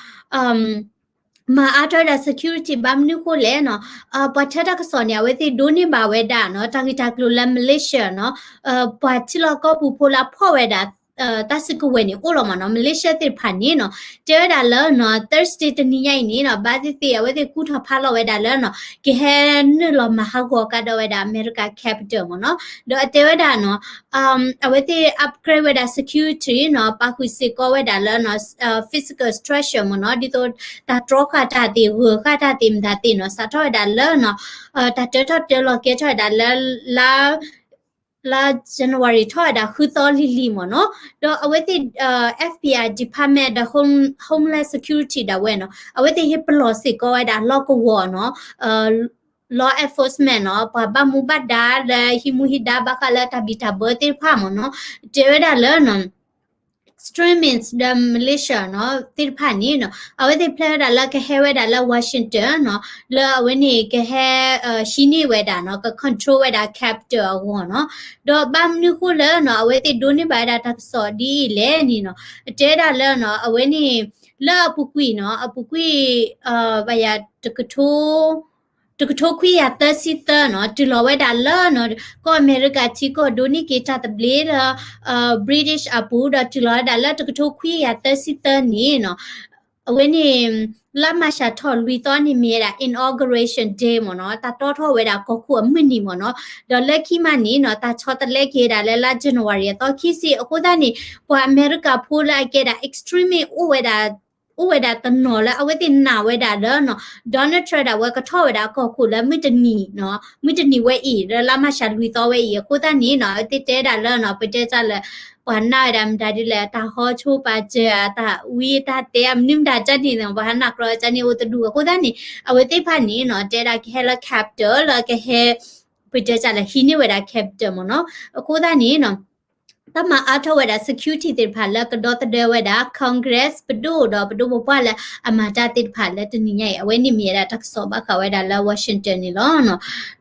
မၤအါထီၣ်ဝဲဒၣ် security ဘၣ်မနုၤဃိလဲၣ်နီၤ ပှၤထၢတၢ်ကစီၣ်န့ၣ် အဝဲသ့ၣ်ဒိးန့ၢ်ဘၣ်ဝဲဒၣ်နီၤ တၢ်ဂ့ၢ်တၢ်ကျိၤလၢ militia နီၤ ပှၤထံလီၢ်ကီၢ်ပူၤဖိလၢအဖီၣ်ဝဲဒၣ် တၢ်စုကဝဲၤန့ၣ်အိၣ်လီၤမ့ၢ်နီၤ militia သ့ၣ်တဖၣ်န့ၣ်နီၤ တဲဝဲဒၣ်လၢနီၤ Thursday တနံၤညါအံၤန့ၣ်နီၤ ဘၣ်သ့ၣ်သ့ၣ် အဝဲသ့ၣ်ကူၣ်ထီၣ်ဖးလီၤဝဲဒၣ်လၢနီၤ ကဟဲနုာ်လီၤမၤဟးဂီၤကဒီးဝဲဒၣ် အမဲရကၤ Capitol မ့ၢ်နီၤ ဒီးအတဲဝဲဒၣ်နီၤ အဝဲသ့ၣ် upgrade ဝဲဒၣ် security နီၤ ပာ်ဃုာ်စ့ၢ်ကီးဝဲဒၣ်လၢနီၤ physical structure မ့ၢ်နီၤ ဒ်သိး တၢ်တြီဃာ်တၢ်သ့ၣ် ဂၢၢ်ဃာ်တၢ်သ့ၣ်မတၤသ့ၣ်နီၤ စးထီၣ်ဝဲဒၣ်လၢနီၤ တၢ်တၢထီၣ်တၢလီၤကဲထီၣ်ဝဲဒၣ်လၢ လါ လါ January ထီၣ်ဝဲဒၣ်ဃုသီလံၤလံၤမ့ၢ်နီၤ ဒီးအဝဲသ့ၣ် F B I department ဒီး Home Homeland Security ဒၣ်ဝဲနီၤ အဝဲသ့ၣ်ဟ့ၣ်ပလီၢ်စ့ၢ်ကီးဝဲဒၣ်လီၢ်ကဝီၤနီၤ law enforcement နီၤ ပှၤဘၣ်မူဘၣ်ဒါလၢဟံးမူဟံးဒါဘၣ်ဃးလၢတၢ်ဘံၣ်တၢ်ဘၢသ့ၣ်တဖၣ်မ့ၢ်နီၤ တဲဝဲဒၣ်လၢနီၤ extremist ဒီး militia နီၤ သ့ၣ်တဖၣ်န့ၣ်နီၤ အဝဲသ့ၣ်ဖျဲဝဲဒၣ်လၢကဟဲဝဲဒၣ်လၢ Washington နီၤ လၢအဝဲန့ၣ်ကဟဲ ဟံးန့ၢ်ဝဲဒၣ်နီၤ က control ဝဲဒၣ် Capitol အဂီၢ်နီၤ ဒီးဘၣ်မနုၤဃိလၢနီၤ အဝဲသ့ၣ်ဒိးန့ၢ်ဘၣ်ဝဲဒၣ်တၢ်ကစီၣ်ဒ်အံၤလဲၣ်န့ၣ်နီၤ တဲဒၣ်လၢနီၤ အဝဲန့ၣ် လၢအပူၤကွံာ်နီၤ အပူၤကွံာ် ဘၣ်ယၤ တကထိခွံကယၤသၢဆံသၢနီၤ တုၤလီၤဝဲဒၣ်လၢနီၤ ကီၢ်အမဲရကၤထံကီၢ်ဒိးန့ၢ်က့ၤတၢ်သဘျ့လၢ British အပူၤ ဒီးတုၤလီၤဝဲဒၣ်လၢတကထိခွံကယၤသၢဆံသၢန့ၣ်နီၤ အဝဲန့ၣ် လါမၢ်ၡးထီၣ်လွံၢ်သီန့ၣ်မ့ၢ်ဝဲဒၣ် inauguration day မ့ၢ်နီၤ တၢ်တီထီၣ်ဝဲဒၣ်ကီၢ်ခိၣ်အမုၢ်နံၤမ့ၢ်နီၤ ဒီးလၢခံမးန့ၣ်နီၤ တၢ်ဆီတလဲက့ၤဒၣ်လၢလါ January အသီခံဆံ အဃိသတးန့ၣ် ပှၤအမဲရကၤဖိလၢအကဲဒၣ် extremist အိၣ်ဝဲဒၣ် အိၣ်ဝဲဒၣ်တနီၤလၢအဝဲသ့ၣ်နာ်ဝဲဒၣ်လၢနီၤ Donald Trump ဒၣ်ဝဲကထီၣ်ဝဲဒၣ်ကီၢ်ခိၣ်လၢမုၢ်တနံၤနီၤ မုၢ်တနံၤဝဲအံၤ လၢလါမၢ်ၡးလွံၢ်သီဝဲအံၤ အဃိသတးန့ၣ်နီၤ အဝဲသ့ၣ်တဲဒၣ်လၢနီၤ ပတဲတၢ်လၢ ပှၤနာ်ဝဲဒၣ်မတၤဒ်လဲၣ် တၢ်ဟီဆိပာ်စၢၤ တၢ်ဝံတၢ်တဲ မနုၤမတၤကၢ်န့ၣ် ပှၤဟးနာ်ကြီကၢ်န့ၣ်အိၣ်တဒူၣ် အဃိသတးန့ၣ် အဝဲသ့ၣ်တဖၣ်န့ၣ်နီၤ တဲဒၣ်ကဟဲလၢ Capitol လၢကဟဲ ပတဲတၢ်လၢဟံးန့ၢ်ဝဲဒၣ် Capitol မ့ၢ်နီၤ အဃိသတးန့ၣ်နီၤ တၢ်မၤအါထီၣ်ဝဲဒၣ် security သ့ၣ်တဖၣ်လၢကဒီသဒၢဝဲဒၣ် Congress ပဒိၣ်ဒီးပဒိၣ်ပပှၢ်လၢအမၤတၢ်သ့ၣ်တဖၣ်လၢတနံၤညါအံၤ အဝဲန့ၣ်မ့ၢ်ဝဲဒၣ်တၢ်ကစီၣ်ဘၣ်ဃးဝဲဒၣ်လၢ Washington န့ၣ်လီၤ.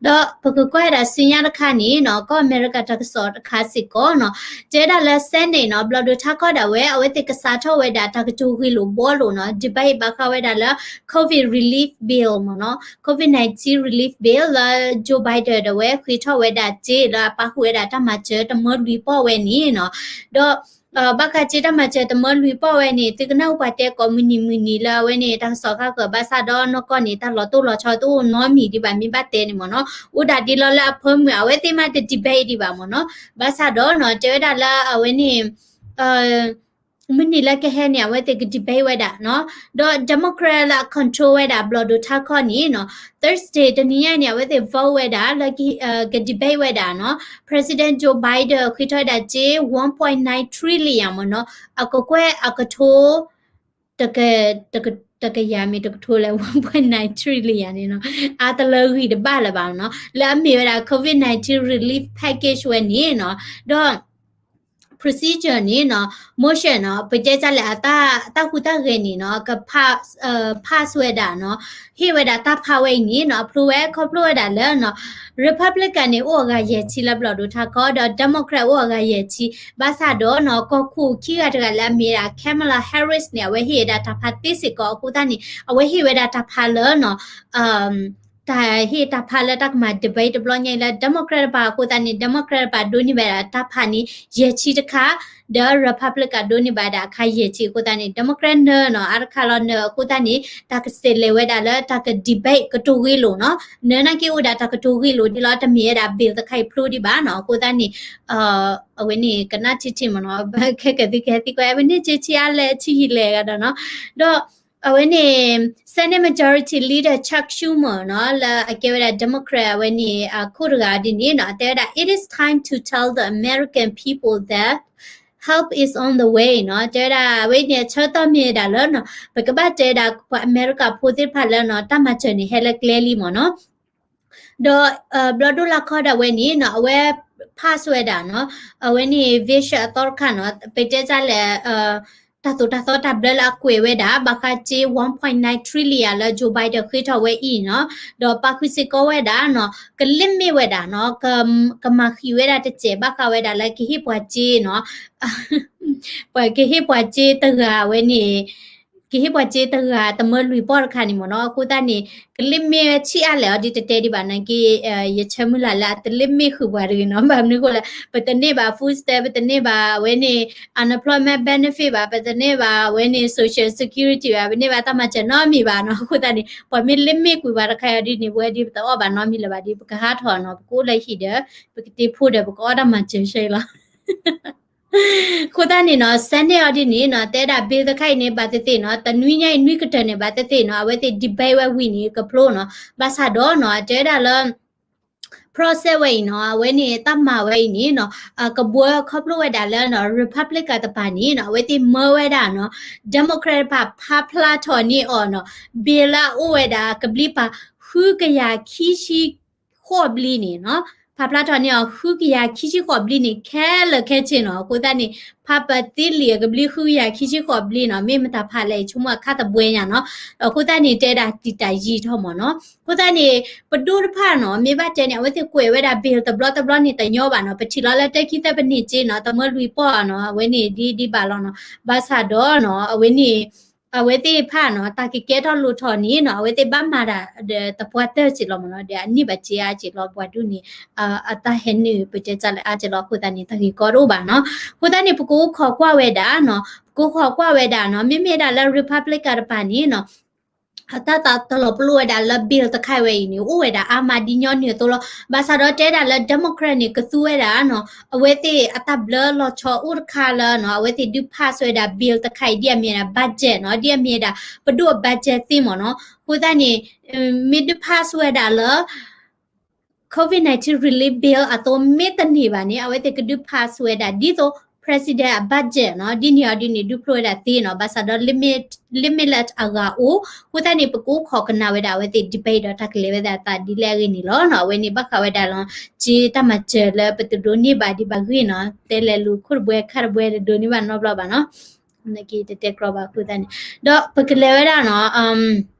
ဒီးပကကွၢ်ဝဲဒၣ်ဆူညါတခါန့ၣ်နီၤ ကီၢ်အမဲရကၤတၢ်ကစီၣ်တခါစ့ၢ်ကီးနီၤ တဲဒၣ်လၢ Senate နီၤ ဘျီၣ်ဒိၣ်ထါခီဒၣ်ဝဲ အဝဲသ့ၣ်ကစးထီၣ်ဝဲဒၣ်တၢ်ကတိၤဂ့ၢ်လိာ်ဘှီလိာ်နီၤ debate ဘၣ်ဃးဝဲဒၣ်လၢ COVID relief bill မ့ၢ်နီၤ COVID nineteen relief bill လၢ Joe Biden ဒၣ်ဝဲဃ့ထီၣ်ဝဲဒၣ်စ့လၢအပာ်ဃုာ်ဝဲဒၣ်တၢ်မၤစၢၤတမၢလွံၢ်ပီၢ်ဝဲန့ၣ်နီၤ ဒီး ဘၣ်ဃးစ့တၢ်မၤစၢၤတမၢလွံၢ်ပီၢ်ဝဲန့ၣ် သုကနၢ်ဟူပှၤတဲကိးမုၢ်နံၤမုၢ်နံၤလၢအဝဲန့ၣ် တၢ်ကစီၣ်ဃၣ်ဃၢၤ ဘၣ်ဆၣ်ဒီးနီၢ်ကီၢ်န့ၣ် တၢ်လီၤတိၢ်လီၤဆီတအိၣ်နီတမံၤဒံးဘၣ် မ့ၢ်ဘၣ်တဲန့ၣ်မ့ၢ်နီၤ အိၣ်ဒၣ်ဒ်လီၤလၢအဖၢမုၢ် အဝဲသ့ၣ်မးတ debate ဒံးဘၣ်မ့ၢ်နီၤ ဘၣ်ဆၣ်ဒီးနီၤ တဲဝဲဒၣ်လၢအဝဲန့ၣ် မုၢ်နံၤလၢကဟဲန့ၣ် အဝဲသ့ၣ်က debate ဝဲဒၣ်နီၤ ဒီး Democrat လၢအ control ဝဲဒၣ် ဘျီၣ်ဒိၣ်ထါခီန့ၣ်နီၤ Thursday တနံၤညါန့ၣ် အဝဲသ့ၣ် vote ဝဲဒၣ်လၢ က debate ဝဲဒၣ်နီၤ President Joe Biden ဃ့ထီၣ်ဝဲဒၣ်စ့ one point nine trillion မ့ၢ်နီၤ အကကွဲၢ်အကထိ တက တက တကယၤမ့ၢ်တကထိလဲၣ် one point nine trillion န့ၣ်နီၤ အါတလၢဂံၢ်တဘၣ်လၢၤဘၣ်နီၤ လၢအမ့ၢ်ဝဲဒၣ် COVID nineteen relief package ဝဲန့ၣ်နီၤ ဒီး procedure န့ၣ်နီၤ motion နီၤ ပတဲတၢ်လဲၣ် အတၢ်ဟူးတၢ်ဂဲၤန့ၣ်နီၤ က pass ဝဲဒၣ်နီၤ ဟ့ၣ်ဝဲဒၣ်တၢ်ဖးဝဲအံၤန့ၣ်နီၤ အဖျိဝဲခီဖျိဝဲဒၣ်လၢနီၤ Republican န့ၣ် အိၣ်အဂၤယဲၢ်ဆံလၢဘျီၣ်ဒိၣ်ထါခီ ဒီး Democrat အိၣ်အဂၤယဲၢ်ဆံ ဘၣ်ဆၣ်ဒီးနီၤ ကီၢ်ခိၣ်ခံဂၤတဂၤလၢအမ့ၢ်ဒၣ် Kamala Harris န့ၣ် အဝဲဟ့ၣ်ဝဲဒၣ်တၢ်ဖးသ့စ့ၢ်ကီးအဃိသတးန့ၣ် အဝဲဟ့ၣ်ဝဲဒၣ်တၢ်ဖးလၢနီၤ တၢ်ဟ့ၣ်တၢ်ဖးလၢတၢ်ကမၤ debate တဘျီညါအံၤလၢ Democrat တပၤအဃိသတးန့ၣ် Democrat တပၤဒိးန့ၢ်ဘၣ်ဒၣ်တၢ်ဖးန့ၣ် ယဲၢ်ဆံတခါ, ဒီး Republican ဒိးန့ၢ်ဘၣ်ဒၣ်အခါယဲၢ်ဆံအဃိသတးန့ၣ် Democrat နၢၤနီၤ အါတခါလီၤနၢၤအဃိသတးန့ၣ် တၢ်ကစးလဲၤဝဲဒၣ်လၢတၢ်က debate ကတိၤဂ့ၢ်လိာ်နီၤ, နၢၤနာ်က့အိၣ်ဒၣ်တၢ်ကတိၤဂ့ၢ်လိာ်ဒ်လီၤ တမ့ၢ်ဝဲဒၣ် bill တခါအံၤဖျိဒံးဘၣ်နီၤ အဃိသတးန့ၣ် အဝဲန့ၣ်ကနၣ်ထံထံမ့ၢ်နီၤ, ခဲကသံကဟဲသံကွၢ် အဝဲန့ၣ် ဆံဆံအါလဲၣ် ဆံယံာ်လဲၣ်ဂၤဒီးနီၤ, ဒီးအဝဲန့ၣ် Senate Majority Leader Chuck Schumer နီၤ လၢအကဲဝဲဒၣ် Democrat အဝဲန့ၣ် အခိၣ်တဂၤဒ်န့ၣ်နီၤ တဲဝဲဒၣ် It is time to tell the American people that help is on the way နီၤ, တဲဝဲဒၣ် အဝဲန့ၣ်အဆၢကတီၢ်မ့ၢ်ဝဲဒၣ်လၢနီၤ ပကဘၣ်တဲဝဲဒၣ်ပှၤအမဲရကၤဖိသ့ၣ်တဖၣ်လၢနီၤ တၢ်မၤစၢၤန့ၣ် ဟဲလၢကျဲလံမ့ၢ်နီၤ ဒီး ဘျီဒိၣ်လၢခီဒၣ်ဝဲန့ၣ်နီၤ အဝဲ pass ဝဲဒၣ်နီၤ အဝဲန့ၣ် vision အသီတခါနီၤ ပတဲတၢ်လဲၣ် တၢ်သိၣ်တၢ်သီတၢ်ဘျၢလၢအကွဲးဝဲဒၣ် ဘၣ်ဃးစ့ one point nine trillion လၢ Joe Biden ဃ့ထီၣ်ဝဲအံၤနီၤ, ဒီးပာ်ဃုာ်စ့ၢ်ကီးဝဲဒၣ်နီၤ က limit ဝဲဒၣ်နီၤ ကမၤဃံးဝဲဒၣ်တစဲးဘၣ်ဃးဝဲဒၣ်လၢကဟ့ၣ်ပှၤစ့နီၤ ပှၤကဟ့ၣ်ပှၤစ့တဂၤဝဲန့ၣ် ကဟ့ၣ်ပှၤစ့တဂၤ တမၢလွံၢ်ပီၢ်တခါန့ၣ်မ့ၢ်နီၤ, အဃိသတးန့ၣ် က limit ဝဲဆံးအါလဲၣ်အီၤဒ်တတဲဒံးဘၣ်နာ်က့ ယဆၢမုၢ်လၢ်လၢအတ limit ဃုာ်ပှၤတဂ့ၤနီၤ, ဘၣ်မနုၤအဃိလဲၣ် ပတန့ၢ်ဘၣ် food stamp ပတန့ၢ်ဘၣ်အဝဲန့ၣ် unemployment benefit ဘၣ် ပတန့ၢ်ဘၣ်အဝဲန့ၣ် social security ဘၣ် ပန့ၢ်ဘၣ်တၢ်မၤစၢၤနီတမံၤဘၣ်နီၤ, အဃိသတးန့ၣ် ပှၤမ့ၢ် limit ကွံာ်ပှၤတခါအံၤဒ်န့ၣ် ပဝဲဒ်ပတအီၣ်ဘၣ်နီတမံၤလၢၤဘၣ်ဒ် ပကဟးထီၣ်နီၤ ပကအိၣ်လၢဟံၣ်ဒီး ပကတ့ဖိဒီး ပကအီၣ်တၢ်မၤစၢၤဆၢအံၤလီၤ အဃိသတးန့ၣ်နီၤ Senate အီၤဒ်န့ၣ်နီၤ တဲဒၣ် bill တခါအံၤန့ၣ် ဘၣ်သ့ၣ်သ့ၣ်နီၤ တနွံညါအံၤနွံကတၢၢ်န့ၣ် ဘၣ်သ့ၣ်သ့ၣ်နီၤ အဝဲသ့ၣ် debate ဝဲဝံၤန့ၣ် ကဖျိနီၤ ဘၣ်ဆၣ်ဒီးနီၤ တဲဝဲဒၣ်လၢ process ဝဲအံၤနီၤ အဝဲန့ၣ် တၢ်မၤဝဲအံၤန့ၣ်နီၤ ကဘှီခီဖျိဝဲဒၣ်လၢနီၤ Republican တပၤန့ၣ်နီၤ အဝဲသ့ၣ်မၢဝဲဒၣ်နီၤ Democrat တပၤ ဖးဖျါထီၣ်န့ၢ်အီၤနီၤ bill လၢအအိၣ်ဝဲဒၣ် ကဘျံးပၤ ဃုကယၤခံဆံ ဃိးဘျံးန့ၣ်နီၤ ဖးဖျါထီၣ်န့ၢ်အီၤ ဃုကယၤခံဆံဃိးဘျံးန့ၣ် ခဲလၢာ်ခဲဆ့နီၤ အဃိသတးန့ၣ် ဖးပသ့လံာ်အကဘျံး ဃုကယၤခံဆံဃိးဘျံးနီၤ မ့ၢ်မတၤဖးလဲၣ် ဆိကမိၣ်အခါသဘှဲညါနီၤ အဃိသတးန့ၣ် တဲဒၣ်တံာ်တာ်ယံာ်ထီၣ်မ့ၢ်နီၤ အဃိသတးန့ၣ် ပဒိၣ်တဖၣ်နီၤ မ့ၢ်ဘၣ်တဲန့ၣ် အဝဲသ့ၣ်ကွဲးဝဲဒၣ် bill တဘျီတဘျီန့ၣ် တညီဘၣ်နီၤ ပထံၣ်လီၤလၢတခံသၢပနံၣ်စ့နီၤ တမၢလွံၢ်ပီၢ်နီၤ အဝဲန့ၣ်ဒ်ဒ်ဘၣ်လီၤနီၤ ဘၣ်ဆၣ်ဒီးနီၤ အဝဲန့ၣ် အဝဲသ့ၣ်တဖၣ်နီၤ တၢ်ကကဲထီၣ်လိၣ်ထီၣ်န့ၣ်နီၤ အဝဲသ့ၣ်ဘၣ်မၤဒၣ်ဒီးသပှၢ်တၢၢ်စ့ၢ်လီၤမ့ၢ်နီၤ ဒီးအန့ၢ်ဘၣ်စ့အါစ့ၢ်လီၤ ပှၤဒ်န့ၣ် အတၢ်ဟဲနုာ် ပတဲတၢ်လဲၣ်အါစ့ၢ်လီၤ အဃိသတးန့ၣ် တၢ်ဂ့ၢ်ကီတအိၣ်ဘၣ်နီၤ အဃိသတးန့ၣ် ပကအိၣ်ခိးကွၢ်ဝဲဒၣ်နီၤ ပကအိၣ်ခိးကွၢ်ဝဲဒၣ်နီၤ မ့မ့ၢ်ဒၣ်လၢ Republican တပၤန့ၣ်နီၤ အတၢ်သးတလီၤပလိာ်ဝဲဒၣ်လၢ bill တခါဝဲအံၤန့ၣ် အိၣ်ဝဲဒၣ်အါမးဒ်ညီနုၢ်အသိးလီၤ ဘၣ်ဆၣ်ဒီးတဲဒၣ်လၢ Democrat န့ၣ် ကသူဝဲဒၣ်နီၤ အဝဲသ့ၣ်အတၢ်ဘျၢလီၤဆီအိၣ်တခါလၢနီၤ အဝဲသ့ၣ်ဒုး pass ဝဲဒၣ် bill တခါအံၤ ဒ်အမ့ၢ်ဒၣ် budget နီၤ ဒ်အမ့ၢ်ဒၣ် ပဒိၣ်အ budget သ့မ့ၢ်နီၤ အဃိသတးန့ၣ် မ့ၢ်ဒုး pass ဝဲဒၣ်လၢ COVID nineteen relief bill အသိးမ့ၢ်တန့ၢ်ဘၣ်န့ၣ် အဝဲသ့ၣ်ကဒုး pass ဝဲဒၣ် ဒ်သိး president အ budget နီၤ ဒ်န့ၣ်အီၤဒ်န့ၣ် ဒုးဖျိဝဲဒၣ်သ့နီၤ ဘၣ်ဆၣ်ဒီး limit လၢအဂၤအိၣ် အဃိသတးန့ၣ် ပကအိၣ်ခိးကနၣ်ဝဲဒၣ် အဝဲသ့ၣ် debate ဒီးတၢ်ကလဲၤဝဲဒၣ်အသးဒ်လဲၣ်အဂ့ၢ်န့ၣ်လီၤနီၤ အဝဲန့ၣ်ဘၣ်ဃးဝဲဒၣ်လီၤ စ့တၢ်မၤစၢၤလၢပတဒိးန့ၢ်ဘၣ်ဒံးဘၣ်ဂ့ၢ်နီၤ တဲလဲၤလူၤခိၣ်တဘှဲခါတဘှဲတဒိးန့ၢ်ဘၣ်နီတဘျီဘၣ်နီၤ နက့တတဲကြီဘၣ်အဃိသတးန့ၣ် ဒီးပကလဲၤဝဲဒၣ်နီၤ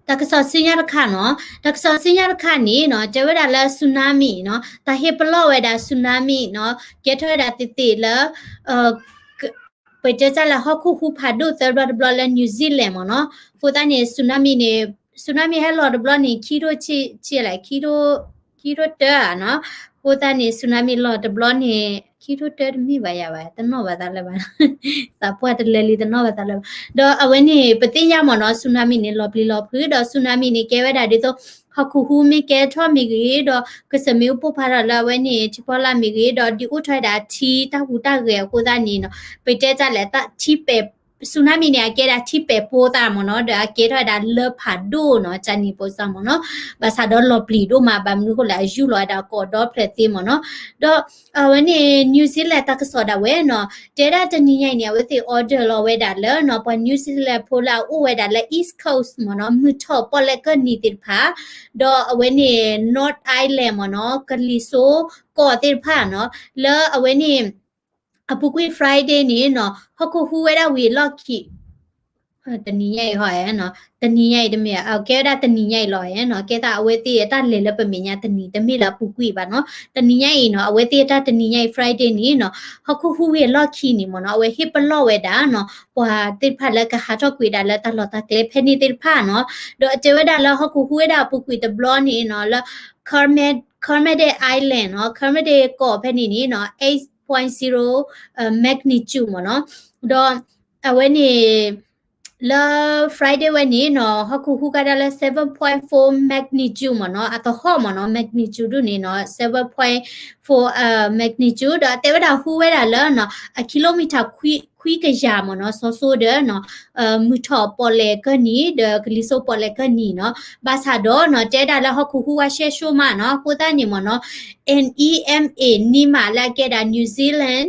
တၢ်ကစီၣ်ဆူညါတခါနီၤ တၢ်ကစီၣ်ဆူညါတခါန့ၣ်နီၤ တဲဝဲဒၣ်လၢ tsunami နီၤ တၢ်ဟ့ၣ်ပလီၢ်ဝဲဒၣ် tsunami နီၤ ကဲထီၣ်ဝဲဒၣ်သ့ၣ်သ့ၣ်လၢ ပတဲတၢ်လၢဟီၣ်ခိၣ်ဟူးဖးဒိၣ်သၢဘျီတဘျီလၢ New Zealand မ့ၢ်နီၤ အဃိသတးန့ၣ် tsunami န့ၣ် tsunami ဟဲလီၤတဘျီန့ၣ် ခံထိဆံဆံလဲၣ် ခံထိတၢဧါနီၤ အဃိသတးန့ၣ် tsunami လီၤတဘျီန့ၣ် ခံထိတၢတမ့ၢ်ဘၣ်ယၤဘၣ် တနီၣ်ဘၣ်သးလၢၤဘၣ် သးပှၢ်တလဲၤလံတနီၣ်ဘၣ်သးလၢၤဘၣ် ဒီးအဝဲန့ၣ် ပသ့ၣ်ညါမ့ၢ်နီၤ tsunami န့ၣ် လီၤပျံၤလီၤဖုး ဒီး tsunami န့ၣ် ကဲဝဲဒၣ်ဒ်သိး ဟီၣ်ခိၣ်ဟူးမ့ၢ်ကဲထီၣ်မ့ၢ်ဂ့ၤ ဒီးကစၢၢ်မ့ၣ်အူပိၢ်ဖးထီၣ်လၢအဝဲန့ၣ် ထံဖီလာ်မ့ၢ်ဂ့ၤ ဒီးဒုးအိၣ်ထီၣ်ဝဲဒၣ်ထံတၢ်ဟူးတၢ်ဂဲၤအဃိသတးန့ၣ်နီၤ ပတဲတၢ်လဲၣ် ထံပဲာ် tsunami န့ၣ် အကဲဒၣ်ထံပဲာ်ပိသးမ့ၢ်နီၤ ဒီးအကဲထီၣ်ဝဲဒၣ်လၢဖးဒိၣ်နီၤ ကန့ၣ်ပိစၢ်မ့ၢ်နီၤ ဘၣ်ဆၣ်ဒီးလီၤပျံၤဒိၣ်မး ဘၣ်မနုၤအဃိလဲၣ် အယူၢ်လီၤဝဲဒၣ်ကိးဒီဖျၢၣ်သ့မ့ၢ်နီၤ ဒီးအဝဲန့ၣ် New Zealand တၢ်ကစီၣ်ဒၣ်ဝဲနီၤ တဲဒၣ်တနံၤညါအံၤန့ၣ် အဝဲသ့ၣ် order လီၤဝဲဒၣ်လၢနီၤ ပှၤ New Zealand ဖိလၢအအိၣ်ဝဲဒၣ်လၢ East Coast မ့ၢ်နီၤ မုၢ်ထီၣ်ပီၣ်လဲၣ်ကၢၢ်နံၤသ့ၣ်တဖၣ် ဒီးအဝဲန့ၣ် North Island မ့ၢ်နီၤ ကလံၤစိကီၢ်သ့ၣ်တဖၣ်နီၤ လၢအဝဲန့ၣ် အပူၤကွံာ် Friday န့ၣ်နီၤ ဟီၣ်ခိၣ်ဟူးဝဲဒၣ်ဝံၤအလီၢ်ခံ တနံၤညါအံၤဟီဧဲနီၤ, တနံၤညါအံၤတမ့ၢ် ကဲဝဲဒၣ်တနံၤညါအံၤလီၤဧဲနီၤ, ကဲသးအဝဲသ့ၣ်အတၢ်လဲၤလၢပမဲာ်ညါတနံၤ တမ့ၢ်လၢအပူၤကွံာ်ဘၣ်နီၤ, တနံၤညါအံၤနီၤ အဝဲသ့ၣ်အတၢ်တနံၤညါအံၤ Friday န့ၣ်နီၤ ဟီၣ်ခိၣ်ဟူးဝ့ၢ်အလီၢ်ခံန့ၣ်မ့ၢ်နီၤ အဝဲဟ့ၣ်ပလီၢ်ဝဲဒၣ်နီၤ ပှၤသ့ၣ်တဖၣ်လၢကဟးထီၣ်ကွံာ်ဒၣ်လၢတၢ်လီၢ်တၢ်ကျဲဖဲန့ၣ်သ့ၣ်တဖၣ်နီၤ, ဒီးတဲဝဲဒၣ်လၢဟီၣ်ခိၣ်ဟူးဝဲဒၣ်အပူၤကွံာ်တဘျီန့ၣ်နီၤ လၢ Kermad- Kermadec Island နီၤ Kermadec ကီၢ်ဖဲန့ၣ်န့ၣ်နီၤ eight point zero magnitude မ့ၢ်နီၤ, ဒီး အဝဲန့ၣ် လၢ Friday ဝဲန့ၣ်နီၤ ဟီၣ်ခိၣ်ဟူးကဒါလၢ seven point four magnitude မ့ၢ်နီၤ, အသဟီၣ်မ့ၢ်နီၤ magnitude ဒ်န့ၣ်နီၤ seven point four magnitude ဒီးအတဲဝဲဒၣ်ဟူးဝဲဒၣ်လၢနီၤ အ kilometer ခွံကယၤမ့ၢ်နီၤ စီၤစိဒီးနီၤ မုၢ်ထီၣ်ပီၣ်လဲၣ်ကၢၢ်နံၤ ဒီးကလံၤစိပီၣ်လဲၣ်ကၢၢ်နံၤနီၤ, ဘၣ်ဆၣ်ဒီးနီၤ တဲဒၣ်လၢဟီၣ်ခိၣ်ဟူးဝဲရှဲရှိမးနီၤ, အဃိသတးန့ၣ်မ့ၢ်နီၤ NEMA လၢအကဲဒၣ် New Zealand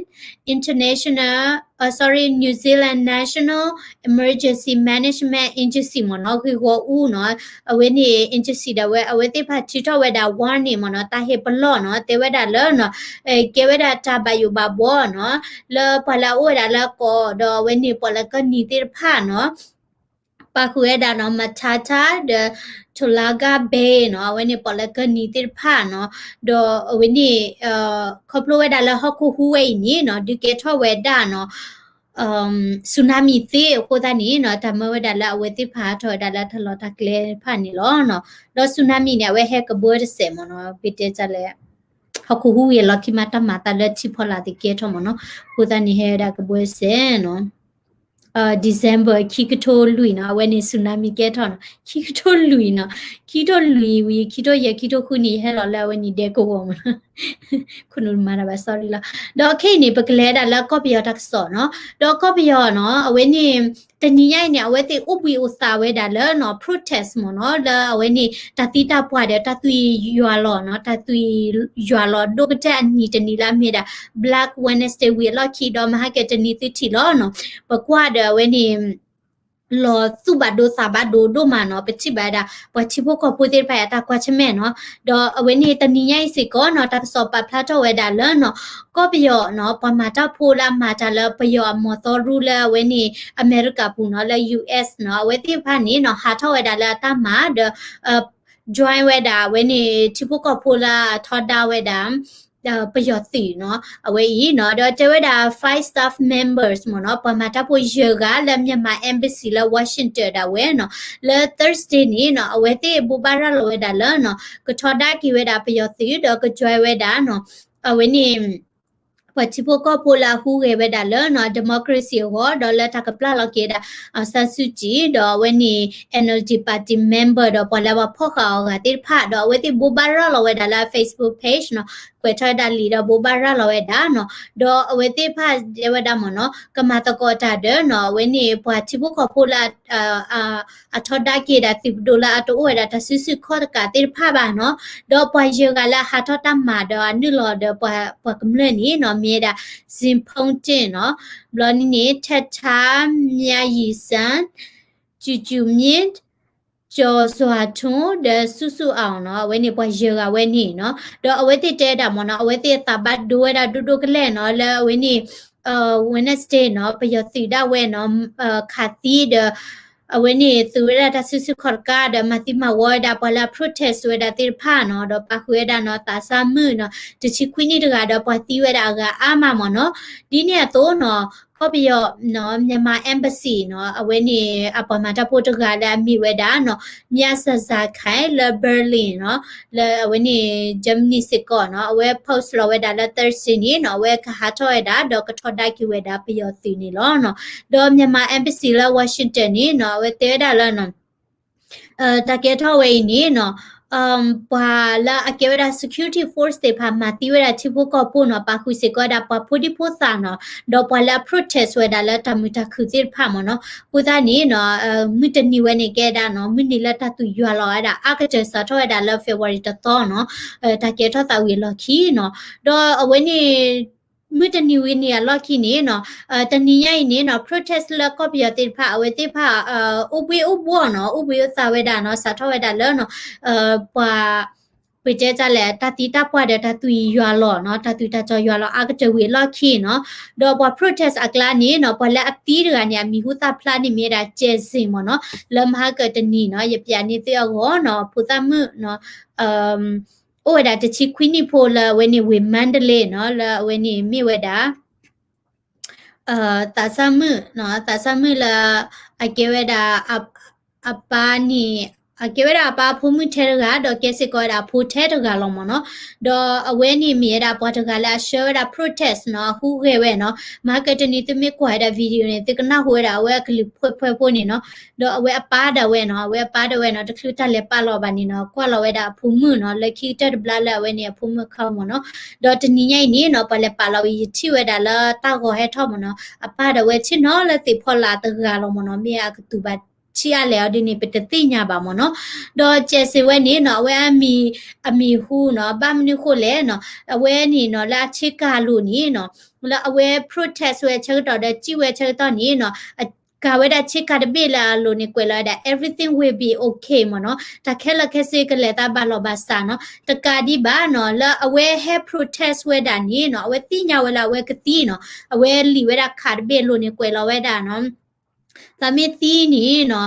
International, sorry, New Zealand National Emergency Management Agency မ့ၢ်နီၤ ဂ့ၢ်ဂီၢ်အူနီၤ, အဝဲန့ၣ် agency ဒၣ်ဝဲ အဝဲသ့ၣ်တဖၣ်ထုးထီၣ်ဝဲဒၣ် warning မ့ၢ်နီၤ တၢ်ဟ့ၣ်ပလီၢ်နီၤ, တဲဝဲဒၣ်လၢနီၤ ကဲဝဲဒၣ်တၢ်ဘၣ်ယိၣ်ဘၣ်ဘှီနီၤ လၢပှၤလၢအအိၣ်ဝဲဒၣ်လၢကီၢ်ဒီးအဝဲန့ၣ်ပီၣ်လဲၣ်ကၢၢ်နံၤသ့ၣ်တဖၣ်နီၤ ပာ်ဃုာ်ဝဲဒၣ်နီၤ Matata ဒီး Tolaga Bay နီၤ, အဝဲန့ၣ်ပီၣ်လဲၣ်ကၢၢ်နံၤသ့ၣ်တဖၣ်နီၤ, ဒီးအဝဲန့ၣ် ခီဖျိဝဲဒၣ်လၢဟီၣ်ခိၣ်ဟူးဝဲအံၤန့ၣ်နီၤ ဒုးကဲထီၣ်ဝဲဒၣ်နီၤ tsunami သ့အဃိသတးန့ၣ်နီၤ တၢ်မၢဝဲဒၣ်လၢအဝဲသ့ၣ်တဖၣ်ဟးထီၣ်ဝဲဒၣ်လၢတၢ်လီၢ်တၢ်ကျဲတဖၣ်န့ၣ်လီၤနီၤ, ဒီး tsunami န့ၣ် အဝဲဟဲကဘၢတစဲးမ့ၢ်နီၤ ပတဲတၢ်လဲၣ် ဟီၣ်ခိၣ်ဟူးဝဲအလီၢ်ခံမး တၢ်မၤသးလၢထံဖီလာ်သ့ၣ်ကဲထီၣ်မ့ၢ်နီၤ, အဃိသတးန့ၣ်ဟဲဝဲဒၣ်ကဘၢတစဲးနီၤ December ခံကထိလွံၢ်နီၤ အဝဲန့ၣ် tsunami ကဲထီၣ်နီၤ ခံကထိလွံၢ်နီၤ, ခံကထိလွံၢ်ဝံၤ ခံကထိယဲၢ် ခံကထိဃုန့ၣ် ယဟဲလီၤလၢအဝဲန့ၣ်ဒဲကဝီၤမ့ၢ်နီၤ ခိၣ်နူာ်မၤတၢ်ဘၣ် sorry လီၤ, ဒီးခဲအံၤန့ၣ် ပကလဲၤဒၣ်လၢကီၢ်ပယီၤတၢ်ကစီၣ်နီၤ, ဒီးကီၢ်ပယီၤနီၤ အဝဲန့ၣ် တနံၤညါအံၤန့ၣ် အဝဲသ့ၣ်အိၣ်ဘှံးအိၣ်သါဝဲဒၣ်လၢနီၤ protest မ့ၢ်နီၤ လၢအဝဲန့ၣ် တၢ်သံတၢ်ပှၢ်ဒီးတၢ်သွံၣ်ယွၤလီၤနီၤ, တၢ်သွံၣ်ယွၤလီၤဒိၣ်ကတၢၢ်အနံၤတနံၤလၢအမ့ၢ်ဒၣ် Black Wednesday ဝံၤအလီၢ်ခံဒီးမဟါကဲတနံၤသုထံၣ်လီၤနီၤ, ပကွၢ်ဒီးအဝဲန့ၣ် လီၤသူၣ်ဘၣ်ဒိသးဘၣ်ဒိဒိၣ်မးနီၤ, ပထံၣ်ဘၣ်ဝဲဒၣ် ပှၤထံဖိကီၢ်ဖိသ့ၣ်တဖၣ်အတၢ်ကွၢ်ဆၢၣ်မဲာ်နီၤ, ဒီးအဝဲန့ၣ်တနံၤညါအံၤစ့ၢ်ကီးနီၤ တၢ်ကစီၣ်ပာ်ဖျါထီၣ်ဝဲဒၣ်လၢနီၤ ကီၢ်ပယီၤနီၤ ပှၤမၤတၢ်ဖိလၢအမၤတၢ်လၢပယီၤအမီၤသီရူလၢအဝဲန့ၣ် အမဲရကၤပူၤနီၤ လၢ US နီၤ အဝဲသ့ၣ်တဖၣ်န့ၣ်နီၤ ဟးထီၣ်ဝဲဒၣ်လၢအတၢ်မၤဒီး join ဝဲဒၣ်အဝဲန့ၣ် ထံဖိကီၢ်ဖိလၢအထီဒါဝဲဒၣ် ပယီၤသုးနီၤ အဝဲအံၤနီၤ ဒီးတဲဝဲဒၣ် five staff members မ့ၢ်နီၤ ပှၤမၤတၢ်ဖိယဲၢ်ဂၤလၢ Myanmar Embassy လၢ Washington ဒၣ်ဝဲနီၤ လၢ Thursday န့ၣ်နီၤ အဝဲသ့ၣ်ဘိးဘၣ်ရၤလီၤဝဲဒၣ်လၢနီၤ ကထီဒါက့ၤဝဲဒၣ်ပယီၤသုး ဒီးက join ဝဲဒၣ်နီၤ အဝဲန့ၣ် ပှၤထံဖိကီၢ်ဖိလၢအဟူးဂဲၤဝဲဒၣ်လၢနီၤ democracy အဂီၢ် ဒီးလၢတၢ်ကပျၢ်လီၤက့ၤဒၣ် အောင်ဆန်းစုကြည် ဒီးအဝဲန့ၣ် NLD party member ဒီးပှၤလၢပှၤဖီၣ်ဃာ်အီၤဂၤသ့ၣ်တဖၣ် ဒီးအဝဲသ့ၣ်ဘိးဘၣ်ရၤလီၤဝဲဒၣ်လၢ Facebook page နီၤ ကွဲးထီၣ်ဝဲဒၣ်လံာ်ဒီးဘိးဘၣ်ရၤလီၤဝဲဒၣ်နီၤ ဒီးအဝဲသ့ၣ်တဖၣ်တဲဝဲဒၣ်မ့ၢ်နီၤ ကမၤသကိးတၢ်ဒီးနီၤ အဝဲန့ၣ် ပှၤထံဖိကီၢ်ဖိလၢ အထီဒါက့ၤဒၣ်သုးပဒိၣ်လၢအတအိၣ်ဝဲဒၣ်တၢ်စုဆူၣ်ခီၣ်တကးသ့ၣ်တဖၣ်ဘၣ်နီၤ ဒီးပှၤယဲၢ်ဂၤလၢအဟးထီၣ်တၢ်မၤဒီးအနုာ်လီၤဒီးပှၤကမျၢၢ်န့ၣ်နီၤ မ့ၢ်ဝဲဒၣ် Ximpong Tin နီၤ ဘျီန့ၣ်န့ၣ် Teta Mya Yi San, Cu Cu Myint, Kyaw Zaw Tun ဒီး Su Su Aung နီၤ အဝဲန့ၣ်ပှၤယဲၢ်ဂၤဝဲန့ၣ်နီၤ ဒီးအဝဲသ့ၣ်တဲဒၣ်မ့ၢ်နီၤ အဝဲသ့ၣ်အသးဘၣ်ဒိဝဲဒၣ်ဒိၣ်ဒိၣ်ကလဲာ်နီၤ လၢအဝဲန့ၣ် Wednesday နီၤ ပယီၤသုးဒၣ်ဝဲနီၤ ခးသံဒီး အဝဲန့ၣ်သုးဝဲဒၣ်တၢ်စုဆူၣ်ခီၣ်တကးဒီးမၤသံမၤဝီဝဲဒၣ်ပှၤလၢအ protest ဝဲဒၣ်သ့ၣ်တဖၣ်နီၤ ဒီးပာ်ဃုာ်ဝဲဒၣ်နီၤ သးစၢ်မုၣ်နီၤ တဆံခွံနံၣ်တဂၤဒီးပှၤသံဝဲဒၣ်အဂၤအါမးမ့ၢ်နီၤ ဒ်န့ၣ်အသိးနီၤ ကီၢ်ပယီၤ Myanmar Embassy နီၤ အဝဲန့ၣ် အပှၤမၤတၢ်ဖိတဂၤလၢအမ့ၢ်ဝဲဒၣ်နီၤ Mya Za Za Khae လၢ Berlin နီၤ လၢအဝဲန့ၣ် Germany စ့ၢ်ကီးနီၤ အဝဲ post လီၤဝဲဒၣ်လၢ Thursday န့ၣ်နီၤ အဝဲကဟးထီၣ်ဝဲဒၣ် ဒီးကထီဒါက့ၤဝဲဒၣ်ပယီၤသုးန့ၣ်လီၤနီၤ ဒီး Myanmar Embassy လၢ Washington န့ၣ်နီၤ အဝဲတဲဝဲဒၣ်လၢနီၤ တၢ်ကဲထီၣ်ဝဲအံၤန့ၣ်နီၤ ပှၤလၢအကဲဝဲဒၣ် security force သ့ၣ်တဖၣ်မၤသံဝဲဒၣ်ထံဖိကီၢ်ဖိနီၤ ပာ်ဃုာ်စ့ၢ်ကီးဝဲဒၣ်ပှၤဖိဒံဖိသၣ်နီၤ ဒီးပှၤလၢအ protest ဝဲဒၣ်လၢတၢ်မုာ်တၢ်ခုၣ်သ့ၣ်တဖၣ်မ့ၢ်နီၤ အဃိသတးန့ၣ်နီၤ မုၢ်တနံၤဝဲန့ၣ်ကဲဒၣ်နီၤ မုၢ်နံၤလၢတၢ်သူၣ်ယွၤလီၤဝဲဒၣ် အါကတၢၢ်စးထီၣ်ဝဲဒၣ်လၢ February တသီနီၤ တၢ်ကဲထီၣ်သးဝံၤအလီၢ်ခံနီၤ ဒီးအဝဲန့ၣ် မုၢ်တနံၤဝဲန့ၣ်အလီၢ်ခံန့ၣ်နီၤ တနံၤညါအံၤန့ၣ်နီၤ protest လၢကီၢ်ပယီၤသ့ၣ်တဖၣ် အဝဲသ့ၣ်တဖၣ် အိၣ်ဘှံးအိၣ်ဘှီၣ်နီၤ အိၣ်ဘှံးအိၣ်သါဝဲဒၣ်နီၤ စးထီၣ်ဝဲဒၣ်လၢနီၤ ပှၤ ပတဲတၢ်လဲၣ် တၢ်သံတၢ်ပှၢ်ဒီးတၢ်သွံၣ်ယွၤလီၤနီၤ, တၢ်သွံၣ်တၢ်စီၤယွၤလီၤအါကတၢၢ်ဝံၤအလီၢ်ခံနီၤ. ဒီးပှၤ protest အကျါန့ၣ်နီၤ ပှၤလၢအသံတဂၤန့ၣ် အမံၤဟူသၣ်ဖျါန့ၣ်မ့ၢ်ဝဲဒၣ် ကဲးစ့ၣ် မ့ၢ်နီၤ, လၢမဟါကတနံၤနီၤ ယပျးန့ၢ်သုအဂီၢ်နီၤ ဖိသၣ်မုၣ်နီၤ အိၣ်ဝဲဒၣ်တဆံခွံနံၣ်ဖိလၢအဝဲန့ၣ်ဝ့ၢ်မါဒလ့နီၤ, လၢအဝဲန့ၣ်မ့ၢ်ဝဲဒၣ် သးစၢ်မုၣ်နီၤ, သးစၢ်မုၣ်လၢ အကဲဝဲဒၣ် အပၢ်န့ၣ် အကဲဝဲဒၣ်အပၢ်အဖိမုၣ်ထဲတဂၤ ဒီးကဲစ့ၢ်ကီးဝဲဒၣ်အဖိထဲတဂၤလီၤမ့ၢ်နီၤ. ဒီးအဝဲန့ၣ်မ့ၢ်ဝဲဒၣ်ပှၤတဂၤလၢအဆှၢဝဲဒၣ် protest နီၤ, အဟူးဂဲၤဝဲနီၤ. မဟါကတနံၤသုမ့ၢ်ကွၢ်ဝဲဒၣ် video န့ၣ် သုကနၢ်ဟူဝဲဒၣ် အဝဲအကလုၢ်ဖှဲဖှဲဖိန့ၣ်နီၤ. ဒီးအဝဲအပၢ်ဒၣ်ဝဲနီၤ, အဝဲအပၢ်ဒၣ်ဝဲနီၤ တချုးတၢ်လဲၤပာ်လီၤဘၣ်န့ၣ်နီၤ ကွၢ်လီၤဝဲဒၣ်အဖိမုၣ်နီၤ, လၢခံကတၢၢ်တဘျါလၢအဝဲန့ၣ်အဖိမုၣ်အခါမ့ၢ်နီၤ. ဒီးတနံၤညါအံၤန့ၣ်နီၤ ပှၤလဲၤပာ်လီၤဝံၤ ယထံၣ်ဝဲဒၣ်လၢတၢ်ဂီၤဟဲထီၣ်မ့ၢ်နီၤ, အပၢ်ဒၣ်ဝဲဆ့ၣ်နီၤလၢသ့ၣ်ဖီလာ်တဂၤလီၤမ့ၢ်နီၤ, မ့ၢ်အကတူၢ်ဘၣ်ဆံးအါလဲၣ်အီၤဒ်န့ၣ် ပတသ့ၣ်ညါဘၣ်မ့ၢ်နီၤ. ဒီးကဲးစ့ၣ်ဝဲန့ၣ်နီၤ အဝဲအမံၤ အမံၤဟူနီၤ, ဘၣ်မနုၤဃိလဲၣ်နီၤ, အဝဲန့ၣ်နီၤ လၢအဆ့ကၤအလိၤန့ၣ်နီၤ လၢအဝဲ protest ဝဲဆၢကတီၢ်ဒီးစံၣ်ဝဲဆၢကတီၢ်န့ၣ်နီၤ ကၤဝဲဒၣ်ဆ့ကၤတဘ့ၣ်လၢအလိၤန့ၣ် ကွဲးလီၤဝဲဒၣ် everything will be okay မ့ၢ်နီၤ, တၢ်ခဲလၢာ်ခဲဆ့ကလဲၤသးဘၣ်လီၢ်ဘၣ်စးနီၤ, တကးဒံးဘၣ်နီၤ လၢအဝဲဟဲ protest ဝဲဒၣ်န့ၣ်နီၤ အဝဲသ့ၣ်ညါဝဲလၢအဝဲကသံနီၤ, အဝဲလံာ်ဝဲဒၣ်ခးတဘ့ၣ်အလိၤန့ၣ် ကွဲးလီၤဝဲဒၣ်နီၤ သးမ့ၢ်သံန့ၣ်နီၤ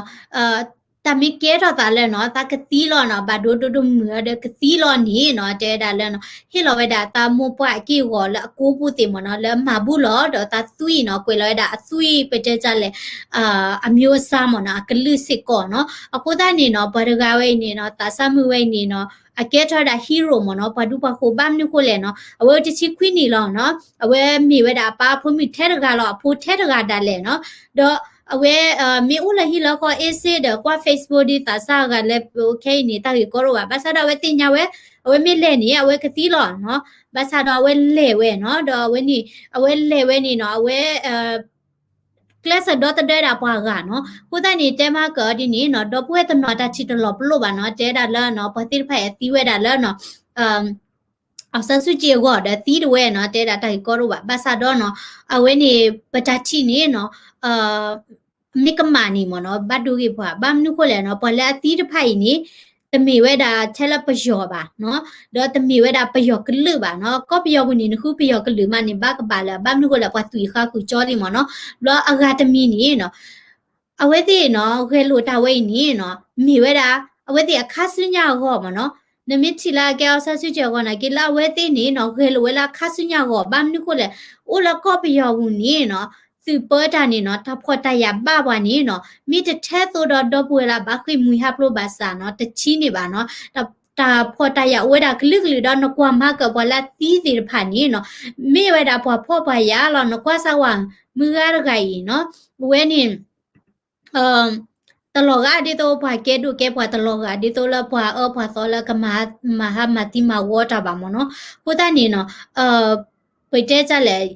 တၢ်မ့ၢ်ကဲထီၣ်သးလၢနီၤ သးကသံလီၤနီၤ, ဘၣ်ဒိဒိဒိမုာ်အီၤဒီးကသံလီၤန့ၣ်နီၤ, တဲဝဲဒၣ်လၢနီၤ ဟ့ၣ်လီၤဝဲဒၣ်သးမိၢ်ပှၢ်အက့ၢ်အဂီၤလၢအကိးပူၤသ့ၣ်မ့ၢ်နီၤ, လၢမၤဘူၣ်လီၤဒီးသးသွံၣ်နီၤ, ကွဲးလီၤဝဲဒၣ်အသွံၣ် ပတဲတၢ်လဲၣ် အမျိုးအစားမ့ၢ်နီၤ, အကလုာ်စ့ၢ်ကီးနီၤ. အဃိသတးန့ၣ်နီၤ ပှၤတဂၤဝဲအံၤန့ၣ်နီၤ သးစၢ်မုၣ်ဝဲအံၤန့ၣ်နီၤ အကဲထီၣ်ဝဲဒၣ် hero မ့ၢ်နီၤ, ပှၤဒူပှၤဃိၤ ဘၣ်မနုၤဃိလဲၣ်နီၤ, အဝဲအိၣ်တဆံခွံနံၣ်လီၤနီၤ, အဝဲမ့ၢ်ဝဲဒၣ်အပၢ်အဖိမုၣ်ထဲတဂၤလီၤ, အဖိထဲတဂၤဒၣ်လဲာ်နီၤ. ဒီးအဝဲ မ့ၢ်အိၣ်လၢဟံၣ်လၢဃီအ့စ့ဒီး ကွၢ် Facebook ဒ်သးစၢ်အဂၤလၢခဲအံၤန့ၣ် တၢ်ဂ့ၢ်ကီတအိၣ်ဘၣ်. ဘၣ်ဆၣ်ဒီးအဝဲသ့ၣ်ညါဝဲ အဝဲမ့ၢ်လဲၤန့ၣ် အဝဲကသံလီၤနီၤ. ဘၣ်ဆၣ်ဒီးအဝဲလဲၤဝဲနီၤ, ဒီးအဝဲန့ၣ် အဝဲလဲၤဝဲန့ၣ်နီၤ အဝဲ ကျဲးစၢးဒီသဒၢဒၣ်ပှၤဂၤနီၤ. အဃိသတးန့ၣ် တဲမၤကၢအီၤဒ်န့ၣ်နီၤ, ဒီပုၢ်ဝဲၢ်တနီၤတၢ်ထံၣ်တလီၤပလိာ်ဘၣ်နီၤ, တဲဒၣ်လၢနီၤ ပှၤသ့ၣ်တဖၣ်အံၤသံဝဲဒၣ်လၢနီၤ အောင်ဆန်းစုကြည် အဂီၢ်ဒီးသံတဝဲနီၤ, တဲဒၣ်တၢ်ဂ့ၢ်ကီတအိၣ်ဘၣ်. ဘၣ်ဆၣ်ဒီးနီၤ အဝဲန့ၣ် ပတၢ်ထံၣ်န့ၣ်နီၤ မ့ၢ်ကမၣ်န့ၣ်မ့ၢ်နီၤ ဘၣ်ဒိဂ့ၤပှၤ, ဘၣ်မနုၤဃိလဲၣ်နီၤ, ပှၤလၢအသံတဖၣ်အံၤန့ၣ် တမ့ၢ်ဝဲဒၣ်ထဲလၢပယီၤဘၣ်နီၤ, ဒီးတမ့ၢ်ဝဲဒၣ်ပယီၤကလုာ်ဘၣ်နီၤ. ကီၢ်ပယီၤပူၤန့ၣ် နဃုပယီၤကလုာ်မးန့ၣ် ဘၣ်ကဘၣ်လၢၤ, ဘၣ်မနုၤဃိလဲၣ် ပှၤသွံၣ်ဃါဃုာ်ကၠီလံမ့ၢ်နီၤ. ဘျီအဂၤတမံၤန့ၣ်နီၤ အဝဲသ့ၣ်နီၤ ဂဲၤလိာ်တၢ်ဝဲအံၤန့ၣ်နီၤ မ့ၢ်ဝဲဒၣ် အဝဲသ့ၣ်အခါဆူညါအဂီၢ်မ့ၢ်နီၤ. နမ့ၢ်ထံၣ်လၢအကဲ အောင်ဆန်းစုကြည် အဂီၢ်န့ၣ် က့လၢအဝဲသ့ၣ်န့ၣ်နီၤ ဂဲၤလိာ်ဝဲလၢအခါဆူညါအဂီၢ်, ဘၣ်မနုၤဃိလဲၣ် အိၣ်လၢကီၢ်ပယီၤပူၤန့ၣ်နီၤ သုးပၢတၢ်န့ၣ်နီၤ တၢ်ဖှီၣ်တၢ်ယာ်ဘၣ်ပှၤန့ၣ်နီၤ မ့ၢ်တထဲသိးဒီးဒီပုၢ်ဝဲၢ်လၢအဘၣ်ဃ့ၢ်မှံဟးဖျိးဘၣ်ဆၣ်နီၤ တဆံးန့ၣ်ဘၣ်နီၤ တၢ်ဖှီၣ်တၢ်ယာ်အိၣ်ဝဲဒၣ်ကလုာ်ကလုာ်ဒီး နကွၢ်မၤကၢၢ်ပှၤလၢအသံသ့ၣ်တဖၣ်န့ၣ်နီၤ မ့ၢ်ဝဲဒၣ်ပှၤဖှီၣ်ပှၤယာ်လီၤ. နကွၢ်စၢ်ဝဲ မုၢ်ဂၤတဂၤအံၤနီၤ အဝဲန့ၣ် တလီၤဂာ်ဒ်သိးပှၤကဲဒိၣ်ကဲပှၤ တလီၤဂာ်ဒ်သိးလၢပှၤအၢပှၤသီလၢကမၤဟးမၤသံမၤဝီတၢ်ဘၣ်မ့ၢ်နီၤ. အဃိသတးန့ၣ်နီၤ ပတဲတၢ်လဲၣ်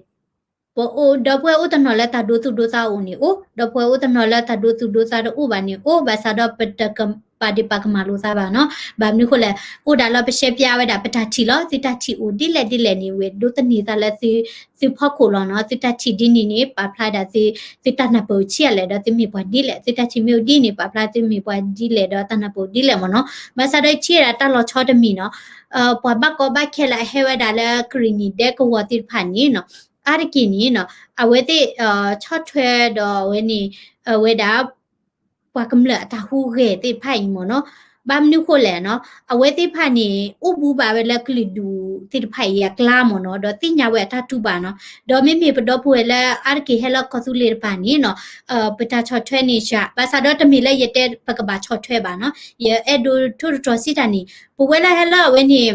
ပအိၣ် ဒီပုၢ်ဝဲၢ်အိၣ်တနီၤလၢတၢ်ဒိသူၣ်ဒိသးအိၣ်န့ၣ်အိၣ်, ဒီပုၢ်ဝဲၢ်အိၣ်တနီၤလၢတၢ်ဒိသူၣ်ဒိသးတအိၣ်ဘၣ်န့ၣ်အိၣ်, ဘၣ်ဆၣ်ဒီးပတကပာ်ဒ့ၣ်ပာ်ကမၣ်လိာ်သးဘၣ်နီၤ. ဘၣ်မနုၤဃိလဲၣ် အိၣ်ဒၣ်လၢပရှဲပျါဝဲဒၣ်ပတၢ်ထံၣ်လီၤ. သုတၢ်ထံၣ်အိၣ်ဒ်လဲၣ်ဒ်လဲၣ်န့ၣ် ဝဲဒိးသန့ၤသးလၢ သုဖီခိၣ်လီၤနီၤ. သုတၢ်ထံၣ်ဒ်န့ၣ်န့ၣ် ပာ်ဖျါဒၣ်သု သုတၢ်နၢ်ပၢၢ်ဆံးအါလဲၣ်ဒီး သုမ့ၢ်ပှၤဒ်လဲၣ်, သုတၢ်ထံၣ်မ့ၢ်အိၣ်ဒ်န့ၣ် ပာ်ဖျါသုမ့ၢ်ပှၤဒ်လဲၣ်ဒီးတၢ်နၢ်ပၢၢ်ဒ်လဲၣ်မ့ၢ်နီၤ. ဘၣ်ဆၣ်ဒီးထံၣ်ဝဲဒၣ်တၢ်လီၤဆီတမံၤနီၤ, ပှၤဘၣ်ကီဘၣ်ခဲလၢအဟဲဝဲဒၣ်လၢကရံၣ်နံၣ်ဒဲကဝီၤသ့ၣ်တဖၣ်န့ၣ်နီၤ, အါတက့ၢ်န့ၣ်နီၤ အဝဲသ့ၣ် ဆီၣ်ထွဲဒီးအဝဲန့ၣ် ဝဲဒၣ် ပှၤကမျၢၢ်အတၢ်ဟူးဂဲၤသ့ၣ်တဖၣ်အံၤမ့ၢ်နီၤ, ဘၣ်မနုၤဃိလဲၣ်နီၤ, အဝဲသ့ၣ်တဖၣ်န့ၣ် အိၣ်ဘူးဘၣ်ဝဲလၢကလုာ်ဒူၣ်သ့ၣ်တဖၣ်အံၤအကျါမ့ၢ်နီၤ, ဒီးသ့ၣ်ညါဝဲအတၢ်တူၢ်ဘၣ်နီၤ, ဒီးမ့မ့ၢ်ပဒီပုၢ်ဝဲၢ်လၢအါတက့ၢ်ဟဲလၢကီၢ်သူလ့ၤတဖၣ်န့ၣ်နီၤ, ပတၢ်ဆီၣ်ထွဲန့ၣ်စှၤ, ဘၣ်ဆၣ်ဒီးတမ့ၢ်လၢယတဲပကဘၣ်ဆီၣ်ထွဲဘၣ်နီၤ, ယအဲၣ်ဒိးထိၣ်သတြီၤစံးတၢ်န့ၣ် ပဝဲလၢဟဲလၢအဝဲန့ၣ်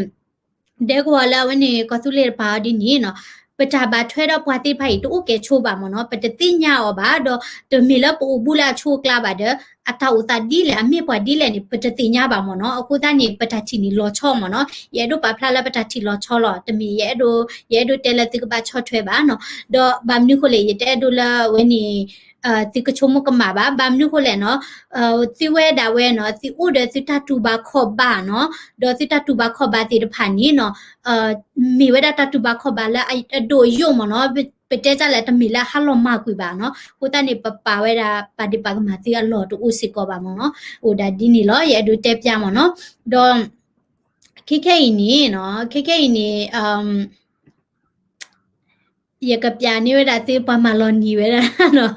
ဒဲကဝီၤလၢအဝဲန့ၣ် ကီၢ်သူလ့ၤတဖၣ်အီၤဒ်န့ၣ်နီၤ, ပတၢ်ဘၣ်ထွဲဒီးပှၤသ့ၣ်တဖၣ်အံၤ တအိၣ်ကဲဆိဘၣ်မ့ၢ်နီၤ, ပတသ့ၣ်ညါအီၤဘၣ်, ဒီးတမ့ၢ်လၢပအိၣ်ဘူးလၢအဆိအကျါဘၣ်ဒီး အတၢ်အိၣ်သးဒ်လဲၣ် အမ့ၢ်ပှၤဒ်လဲၣ်န့ၣ် ပတသ့ၣ်ညါဘၣ်မ့ၢ်နီၤ, အဃိသတးန့ၣ် ပတၢ်ထံၣ်န့ၣ်လီၤဆီမ့ၢ်နီၤ, ယအဲၣ်ဒိးပာ်ဖျါလၢပတၢ်ထံၣ်လီၤဆီလီၤ, တမ့ၢ်ယအဲၣ်ဒိး ယအဲၣ်ဒိးတဲလၢသုကဘၣ်ဆီၣ်ထွဲဘၣ်နီၤ, ဒီးဘၣ်မနုၤဃိလဲၣ် ယတအဲၣ်ဒိးလၢအဝဲန့ၣ် သုကဆိကမိၣ်ကမၣ်ဘၣ်, ဘၣ်မနုၤဃိလဲၣ်နီၤ, သုဝဲဒၣ်ဝဲနီၤ သုအိၣ်ဒီးသုတၢ်တူၢ်ဘၣ်ခီၣ်ဘၣ်နီၤ, ဒီးသုတၢ်တူၢ်ဘၣ်ခီၣ်ဘၣ်သ့ၣ်တဖၣ်န့ၣ်နီၤ, မ့ၢ်ဝဲဒၣ်တၢ်တူၢ်ဘၣ်ခီၣ်ဘၣ်လၢအဒိၣ်အယိာ်မ့ၢ်နီၤ, ပတဲတၢ်လၢတမ့ၢ်လၢဟါလီၤမၢ်ကွံာ်ဘၣ်နီၤ, အဃိသတးန့ၣ် ပပာ်ဝဲဒၣ်ပာ်ဒ့ၣ်ပာ်ကမၣ်သုအလီၢ်တအိၣ်စ့ၢ်ကီးဘၣ်မ့ၢ်နီၤ, အိၣ်ဒၣ်ဒ်န့ၣ်လီၤ, ယအဲၣ်ဒိးတဲပျၢ်မ့ၢ်နီၤ, ဒီး ခဲခဲအံၤန့ၣ်နီၤ, ခဲခဲအံၤန့ၣ် ယကပျးန့ၢ်ဝဲဒၣ်သုပှၤမၤလီၤနံၤဝဲဒၣ်နီၤ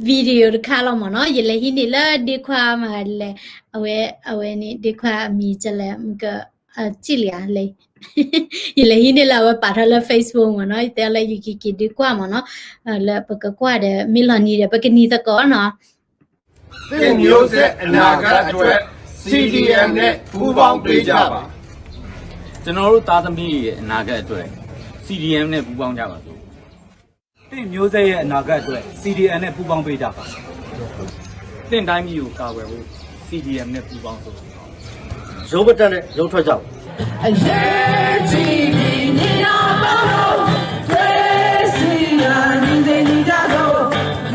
video တခါလီၤမ့ၢ်နီၤ. ယလဲၤဟံးန့ၢ်လၢဒ့ခွါမးလဲၣ်, အဝဲ အဝဲန့ၣ် ဒ့ခွါအမံၤကလဲၣ် မက စံၣ်လံဧါလဲၣ်, ယလဲၤဟံးန့ၢ်လၢအဝဲပာ်ထီၣ်လၢ Facebook မ့ၢ်နီၤ, ယတဲလၢယကက့ၤဒုးကွၢ်မ့ၢ်နီၤ, လၢပကကွၢ်ဒီး မ့ၢ်လီၤနံၤဒီး ပကနံၤသကိးနီၤ. သင့်မျိုးဆက်အနာဂတ်အတွက် စီဒီအမ် နဲ့ ပူးပေါင်းပေးကြပါ ကျွန်တော်တို့သားသမီးတွေရဲ့အနာဂတ်အတွက် စီဒီအမ် နဲ့ ပူးပေါင်းကြပါစို့ သင့်မျိုးဆက်ရဲ့အနာဂတ်အတွက် စီဒီအမ် နဲ့ ပူးပေါင်းပေးကြပါ သင့်တိုင်းပြည်ကိုကာကွယ်ဖို့ စီဒီအမ် နဲ့ ပူးပေါင်းစို့ ရုံးမတက်နဲ့ ရုံးထွက်ကြပါ အရေးကြီးပြီ ညီနောင်ပေါင်းလို့ သွေးစည်းရာ ညီသေညီတတ်လို့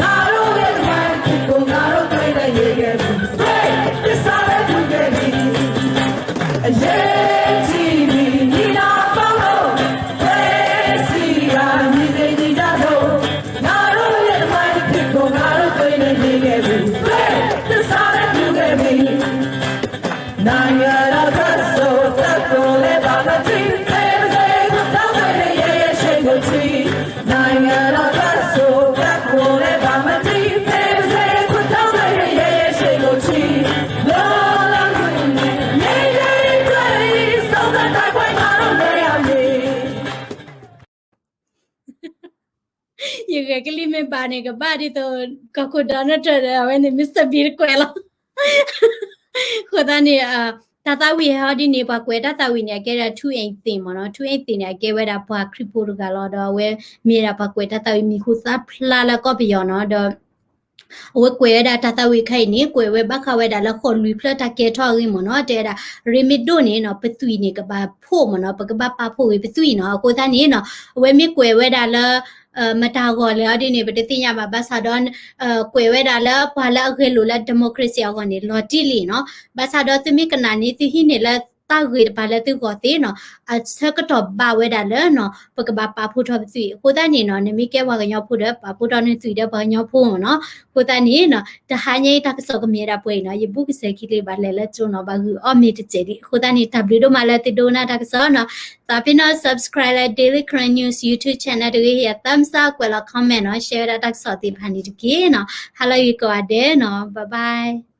ငါတို့ရဲ့ တမိုင်းဖြစ်ဖို့ ငါတို့သွေးနဲ့ရေခဲ့ပြီ သွေးသစ္စာလည်းတူခဲ့ပြီ အရေးကြီးပြီ ညီနောင်ပေါင်းလို့ သွေးစည်းရာ ညီသေညီတတ်လို့ ငါတို့ရဲ့ တမိုင်းဖြစ်ဖို့ ငါတို့သွေးနဲ့ရေခဲ့ပြီ သွေးသစ္စာလည်းတူခဲ့ပြီ နိုင်ငံတော်အတွက်ဆို သက်ကိုလည်းပါမထီ သေပါစေ ကိုယ်တော်သွေးနဲ့ရေရဲ့ ရှိန်ကိုထီ နိုင်ငံတော်အတွက်ဆို သက်ကိုလည်းပါမထီ သေပါစေ ကိုယ်တော်သွေးနဲ့ရေရဲ့ ရှိန်ကိုထီ လွတ်လပ်ခွင့်နဲ့ ငြိမ်းချမ်းရေးအတွက် ဆုံးသက်တိုက်ပွဲ ငါတို့နဲ့အောင်မြင် ယဂဲၤကလံၣ်မ့ၢ်ဘၣ်န့ၣ် ကဘၣ်ဒ်သိး ကီၢ်ခိၣ် Donald Trump ဒီး အဝဲန့ၣ် Mister Bean တကွဲးလီၤ. အဃိသတးန့ၣ် တၢ်သးဝံၣ်ဟဲဟီဒ်န့ၣ် ပှၤကွဲးတၢ်သးဝံၣ်န့ၣ် အကဲဒၣ် ထူအ့ၣ်သ့ၣ်မ့ၢ်နီၤ, ထူအ့ၣ်သ့ၣ်န့ၣ် အကဲဝဲဒၣ်ပှၤခရံာ်ဖိတဂၤလီၤ, ဒီးအဝဲမ့ၢ်ဒၣ်ပှၤကွဲးတၢ်သးဝံၣ်မံၤဟူသၣ်ဖျါလၢကီၢ်ပယီၤနီၤ, ဒီး အဝဲကွဲးဝဲဒၣ်တၢ်သးဝံၣ်ခါအံၤန့ၣ် ကွဲးဝဲဘၣ်ဃးဝဲဒၣ်လၢဃိးလွံၢ်ဖျၢၣ်တၢ်ကဲထီၣ်အဂ့ၢ်မ့ၢ်နီၤ, တဲဝဲဒၣ် ရ့မ့ၢ်ဒိၣ်န့ၣ်နီၤ ပသွံၣ်န့ၣ်ကဘၣ်ဖှိၣ်မ့ၢ်နီၤ, ပကဘၣ်ပာ်ဖှိၣ်ဂ့ၤပသွံၣ်နီၤ, အဃိသတးန့ၣ်နီၤ အဝဲမ့ၢ်ကွဲးဝဲဒၣ်လၢ မတၤဂီၤလဲၣ်အီၤဒ်န့ၣ် ပတသ့ၣ်ညါဘၣ်, ဘၣ်ဆၣ်ဒီး ကွဲးဝဲဒၣ်လၢပှၤလၢအဂဲၤလိာ်လၢ democracy အဂီၢ်န့ၣ် လီၤတံၢ်လံနီၤ, ဘၣ်ဆၣ်ဒီးသုမ့ၢ်ကနၣ်န့ၣ် သုဟံးန့ၢ်လၢတၢ်ဂ့ၤတပၤလၢသုဂီၢ်သ့နီၤ, အဆၢကတီၢ်ဘၣ်ဝဲဒၣ်လၢနီၤ ပကဘၣ်ပာ်ဖှိၣ်ထီၣ်ပသွံၣ်, အဃိသတးန့ၣ်နီၤ နမ့ၢ်ကဲပှၤကညီဖိဒီး ပာ်ဖှိၣ်ထီၣ်နသွံၣ်ဒီးပှၤကညီဖိမ့ၢ်နီၤ, အဃိသတးန့ၣ်နီၤ တဟါညါအံၤတၢ်ကစီၣ်ကမ့ၢ်ဝဲဒၣ်ပှဲၤအံၤနီၤ, ယဘူးကစဲၤခံလံ ဘၣ်လဲၤလၢကၠိနီၤ ဘၣ်ဂုာ်အီၣ်မ့ၤတစဲးဒံး, အဃိသတးန့ၣ် တၢ်ဘျုးဒိၣ်မးလၢသုဒိကနၣ်တၢ်ကစီၣ်နီၤ, သးပ့ၤနီၣ် subscribe လၢ Daily Karen News YouTube channel တဂ့ၤ, ဟ့ၣ်ယၤ thumbs up ကွဲးလီၤ comment နီၤ, share ဝဲဒၣ်တၢ်ကစီၣ်သ့ၣ်တဖၣ်န့ၣ်တက့ၢ်နီၤ, ဟါလၢဂ့ၤကိးဂၤဒဲးနီၤ, bye bye.